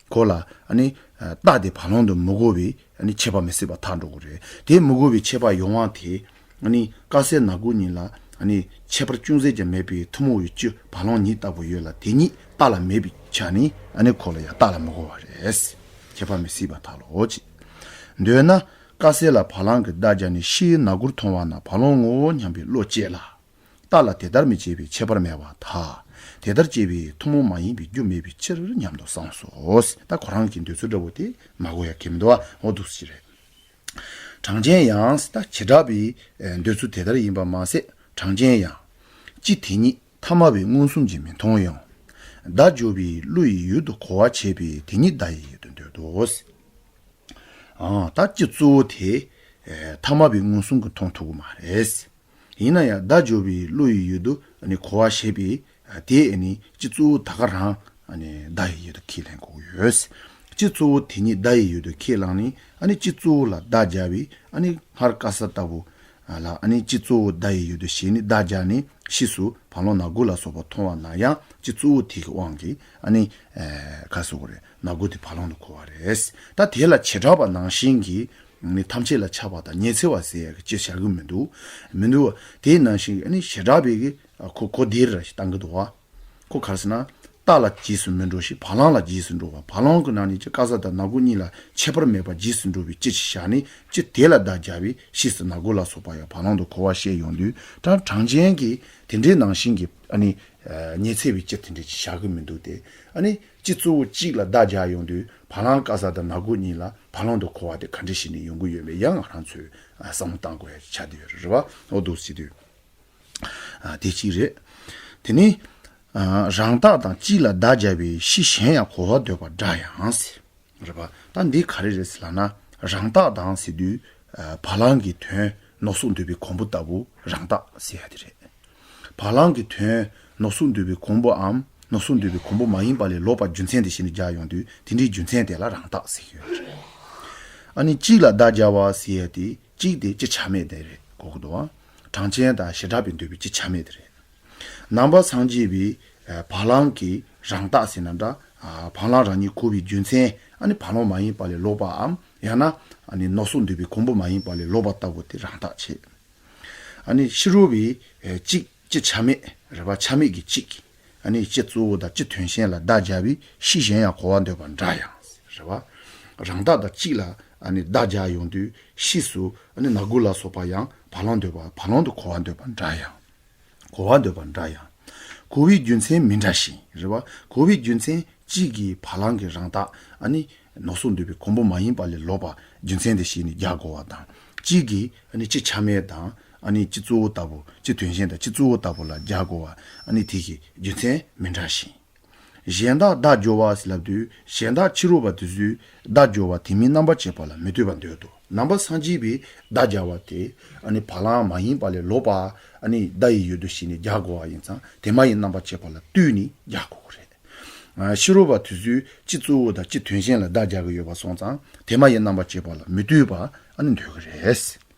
གོ་ལ་ཨ་ནི་རྟ་དེ་བ་ལང་དུ་མི་གོ་བའི་ཨ་ནི་ཁྱད་པར་མི་སྲིད་པར་ཐལ་འགྲོ་གི་རེད། དེ་མི་གོ་བའི་ཁྱད་པར་ཡོང་བ་དེ། ཨ་ནི་དཀར་གསལ་སྣ་སྒོ་གཉིས་ལ་ཨ་ནི་ཁྱད་པར་ཅུང་ཟད་ཀྱང་མེད་པའི་ཐུན་མོང་བའི་སྤྱི་བ་ལང་ཉིད་ལྟ་བུ་ཡོད་ལ། དེ་ཉིད་རྟ་ལ་མེད་པའི་ཆ་ནི་ཨ་ནི་གོ་ལ་ཡང་རྟ་ལ་མི་གོ་བ་རེད། ཁྱད་པར་མི་སྲིད་པར་ཐལ་ལོ་ཅེས། འདོད་ན་དཀར་གསལ་ལ་བ་ལང་གི་བརྡ་སྦྱར་ནས་ཕྱིས་སྣ་སྒོར་མཐོང་བ་ན་བ་ལང་ངོ་སྙམ་པའི་བློ་སྐྱེ་ལ། རྟ་ལ་དེ་ལྟར་མི་སྐྱེ་བའི་ཁྱད་པར་མེད་པར་ཐལ། དེ་ལྟར་སྐྱེ་བའི་ཐུན་མོང་མ་ཡིན་པའི་རྒྱུ་མེད་པའི་ཕྱིར་སྙམ་དུ་བསམས་སོ། ད་ཁོ་རང་གི་འདོད་ཚུལ་འདྲ་བོ་དེ་མ་གོ་ཡ་གི་མི་འདུག་བ། འོ་འདུག་སེ་རེད། གྲངས་ཅན་ཡང་། ད་བྱེ་བྲག་པའི་འདོད་ཚུལ་དེ་ལྟར་ཡིན་པ་མ་ཟད། གྲངས་ཅན་ཡང་། སྤྱི་དེ་ཉིད་ཐ་མལ་པའི་མངོན་སུམ་གྱིས་མི་མཐོང་ཡང་། བརྡ་སྦྱོར་བའི་བློ་ཡི་ཡུལ་དུ་གོ་བར་བྱེད་པས་དེ་ཉིད་བརྡ་ཡི་ཡུལ་དུ་འདོད་དོ། ཨང་། ད་སྤྱི་གཙོ་བོ་དེ་ཐ་མལ་པའི་མངོན་སུམ་གྱིས་མཐོང་ཐུབ་ཀྱི་མ་རེད། ཡིན་ན་ཡང་བརྡ་སྦྱོར་བའི་བློ་ཡི་ཡུལ་དུ་གོ་བ་བྱེད་པས། དེ་ནི་སྤྱི་གཙོ་བོ་ད་ག་རང་བརྡ་ཡི་ཡུལ་དུ་ཁས་ལེན་དགོས་ཡོད། སྤྱི་གཙོ་བོ་དེ་ཉིད་བརྡ་ཡི་ཡུལ་དུ་ཁས་བླངས་ནས། ཨ་ནི་སྤྱི་གཙོ་བོ་ལ་བརྡ་སྦྱར་བས། ཨ་ནི་སྔར་དཀར་གསལ་ལྟ་བུ་ལ་ཨ་ནི་སྤྱི་གཙོ་བོ་བརྡ་ཡི་ཡུལ་དུ་བྱས་ནས་བརྡ་སྦྱར་ནས་ཕྱིས་སུ་བ་ལང་སྣ་སྒོ་ལ་སོགས་པ་མཐོང་བ་ན་ཡང་སྤྱི་གཙོ་བོ་དེ་གི་དབང་གིས་ཨ་ནི་ག་རེ་ཟེར་དགོས་རེད། སྣ་སྒོ་དེ་བ་ལང་དུ་གོ་བ་རེད། ད་དེ་ལ་བྱེ་བྲག་པ་ནང་བཞིན་གྱི་ནི་ཐམས་ཅད་ལ་ཁྱབ་པ་དང་ཉི་ཚེ་བ་ཟེར་ཡག་གི་སྤྱི་བཞག་གི་མི་འདུག་མི་འདུག་དེ་ནང་བཞིན་ཨ་ནི་བྱེ་བྲག་པའི་གི་ཨ་གོ་གོ་དེ་ར་ཞིག་བཏང་གི་འདུག་བ། ཁོ་ག་རེ་ཟེར་ན། རྟ་ལ་རྗེས་སུ་མི་འགྲོ་ཞིང་བ་ལང་ལ་རྗེས་སུ་འགྲོ་བ། བ་ལང་གི་ནང་ནས་ཀྱི་དཀར་གསལ་དང་སྣ་སྒོ་གཉིས་ལ་ཁྱད་པར་མེད་པར་རྗེས་སུ་འགྲོ་བའི་སྤྱི་ཞིག་བཞག་ནས། སྤྱི་དེ་ལ་བརྡ་སྦྱར་བས་ཕྱིས་སུ་སྣ་སྒོ་ལ་སོགས་པ་ཡང་བ་ལང་དུ་གོ་བ་བཤད་ཡོང་དུས། ད་གྲངས་ཅན་གྱི་དེ་འདྲའི་ནང་བཞིན་གྱི་ཨ་ནི་ཉི་ཚེ་བའི་སྤྱི་དེ་འདྲ་ཅིག་བཞག་གི་མི་འདུག་སྟེ། ཨ་ནི་སྤྱི་གཙོ་བོ་གཅིག་ལ་བརྡ་སྦྱར་ཡོང་དུས་བ་ལང་དཀར་གསལ་དང་སྣ་སྒོ་གཉིས་ལ་བ་ལང་དུ་གོ་བ་དེ་ག་འདྲ་ཞིག་ནས་ཡོང་གི་ཡོད་མེད་ཡང་ང་རང་ཚོས་བསམ་བློ་གཏང་དགོས་ཡ་ཆགས་བསྡད་ཡོད་རེད་བ། འོ་འདུག་སེ་བྱེད་དུས། ཨ་དེ་གཅིག་རེད། དེ་ནི་ཨ་རང་རྟགས་དང་གཅིག་ལ་བརྡ་སྦྱར་བའི་ཕྱིས་གཞན་ཡང་གོ་བར་འདོད་པ་འདྲ་ཡང་ཟེར། རེད་པ། ད་འདི་ག་རེ་རེད་ཟེར་ལབ་ན། རང་རྟགས་དང་ཟེར་དུས་ཨ་བ་ལང་གི་དོན་ནོག་སོགས་འདུས་པའི་གོང་བུ་ལྟ་བུ་རང་རྟགས་ཟེར་ཡ་དེ་རེད། བ་ལང་གི་དོན་ནོག་སོགས་འདུས་པའི་གོང་བུའམ། ནོག་སོགས་འདུས་པའི་གོང་བུ་མ་ཡིན་པ་ལས་ལོག་པ་རྒྱུ་མཚན་དེ་བཞིན་དུ་སྦྱར་ཡོང་དུས། དེ་འདྲའི་རྒྱུ་མཚན་དེ་ལ་རང་རྟགས་ཟེར་གྱི་ཡོད་རེད། ཨ་ནི་གཅིག་ལ་བརྡ་སྦྱར་བ་ཟེར་ཡ་དེ། གཅིག་དེ་སྤྱི་ཆ་མེད་དེ་རེད་གོ་གི་འདུག་བ། གྲངས་ཅན་དང་བྱེ་བྲག་པའི་འདོད་པའི་སྤྱི་ཆ་མེད་དེ་རེད། ནང་པ་སངས་རྒྱས་པའི་ཨ་བ་ལང་གི་རང་རྟགས་ཟེར་ན་འདྲ། ཨ་བ་ལང་རང་ཉིད་གོ་བའི་རྒྱུ་མཚན། ཨ་ནི་བ་ལང་མ་ཡིན་པ་ལས་ལོག་པའམ། ཡང་ན་ཨ་ནི་ནོག་སོགས་འདུས་པའི་གོང་བུ་མ་ཡིན་པ་ལས་ལོག་པ་ལྟ་བུ་དེ་རང་རྟགས་བྱེད། ཨ་ནི་ཕྱི་རོལ་པའི་ཨ་གཅིག་སྤྱི་ཆ་མེད་རེད་པ། ཆ་མེད་ཀྱི་གཅིག་ཨ་ནི་སྤྱི་གཙོ་བོ་དང་སྤྱི་དོན་གཞན་ལ་བརྡ་སྦྱར་བས་ཕྱིས་གཞན་ཡང་གོ་བར་འདོད་པ་འདྲ་ཡང་རེད་པ། རང་རྟགས་དང་གཅིག་ལ་ཨ་ནི་བརྡ་སྦྱར་ཡོང་དུས་ཕྱིས་སུ་ཨ་ནི་སྣ་སྒོ་ལ་སོགས་པ་ཡང་བ་ལང་འདོད་པ། བ་ལང་དུ་གོ་བར་འདོད་པ་འདྲ་ཡང་། གོ་བར་འདོད་པ་འདྲ་ཡང་། གོ་བའི་རྒྱུ་མཚན་མི་འདྲ་ཞིང་རེད་པ། གོ་བའི་རྒྱུ་མཚན་གཅིག་གིས་བ་ལང་གི་རང་རྟགས་ཨ་ནི་ནོག་སོགས་འདུས་པའི་གོང་བུ་མ་ཡིན་པ་ལས་ལོག་པ་རྒྱུ་མཚན་དེ་བཞིན་ནི་སྦྱར་དགོས་པ་དང་། གཅིག་གིས་ཨ་ནི་སྤྱི་ཆ་མེད་དང་། ཨ་ནི་སྤྱི་གཙོ་བོ་ལྟ་བུ། སྤྱི་དོན་གཞན་དང་སྤྱི་གཙོ་བོ་ལྟ་བུ་ལ་སྦྱར་དགོས་པ། ཨ་ནི་དེ་གི་རྒྱུ་མཚན་མི་འདྲ་ཞིང་། གཞན་དག་བརྡ་སྦྱོར་བ་ཟེར་ལབ་དུས། གཞན་དག་ཕྱི་རོལ་པ་དེ་ཚོས་བརྡ་སྦྱོར་བ་དེ་མིན་རྣམ་པར་བཅད་པ་ལ་མི་ལྟོས་པར་འདོད་དོ། ནང་པ་སངས་རྒྱས་པས་བརྡ་སྦྱར་བ་དེ་ཨ་ནི་བ་ལང་མ་ཡིན་པ་ལས་ལོག་པ། ཨ་ནི་བརྡ་ཡི་ཡུལ་དུ་བྱས་ནས་སྦྱར་དགོས་པ་ཡིན་ཙང་། དེ་མ་ཡིན་རྣམ་པར་བཅད་པ་ལ་ལྟོས་ནས་སྦྱར་དགོས་པ་རེད། ཨ་ཕྱི་རོལ་པ་དེ་ཚོས་སྤྱི་གཙོ་བོ་དང་སྤྱི་དོན་གཞན་ལ་བརྡ་སྦྱར་གྱི་ཡོད་པ་སོང་ཙང་། དེ་མ་ཡིན་རྣམ་པར་བཅད་པ་ལ་མི་ལྟོས་པར་ཨ་ནི་འདོད་ཀྱི་རེད།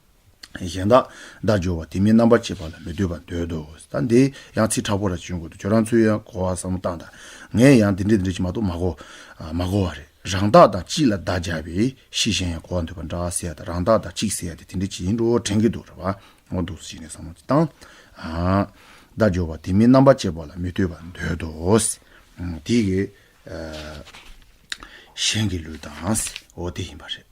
གཞན་དག་བརྡ་སྦྱོར་བ་དེ་མིན་རྣམ་པར་བཅད་པ་ལ་མི་ལྟོས་པར་འདོད་དོ། ད་འདི་ཡང་ཚིག་ཕྲ་པོ་ར་བྱུང་དགོས་འདུག་ཁྱོད་རང་ཚོས་ཡང་གོ་བ་བསམ་བློ་བཏང་དང་། ངས་ཡང་འདི་འདྲ་འདི་འདྲ་ཅིག་མ་གཏོགས་མ་གོ། ཨ་མ་གོ་བ་རེད། རང་རྟགས་དང་གཅིག་ལ་བརྡ་སྦྱར་བས་ཕྱིས་གཞན་ཡང་གོ་བར་འདོད་པ་འདྲ་ཟེར་ཡ་དང་། རང་རྟགས་དང་གཅིག་ཟེར་ཡ་དེ་དེ་འདྲ་ཅིག་ཡིན་འགྲོ་དྲན་གྱི་འདུག་རེད་པ། འོ་འདུག་ཟེར་ནས་བསམ་བློ་ཅིག་བཏང་། ཨ་བརྡ་སྦྱོར་བ་དེ་མིན་རྣམ་པར་བཅད་པ་ལ་མི་ལྟོས་པར་འདོད་དོ། ཨ་དེ་གི་ཨ་གཞན་གྱི་ལུས་དང་། འོ་དེ་ཡིན་པ་རེད།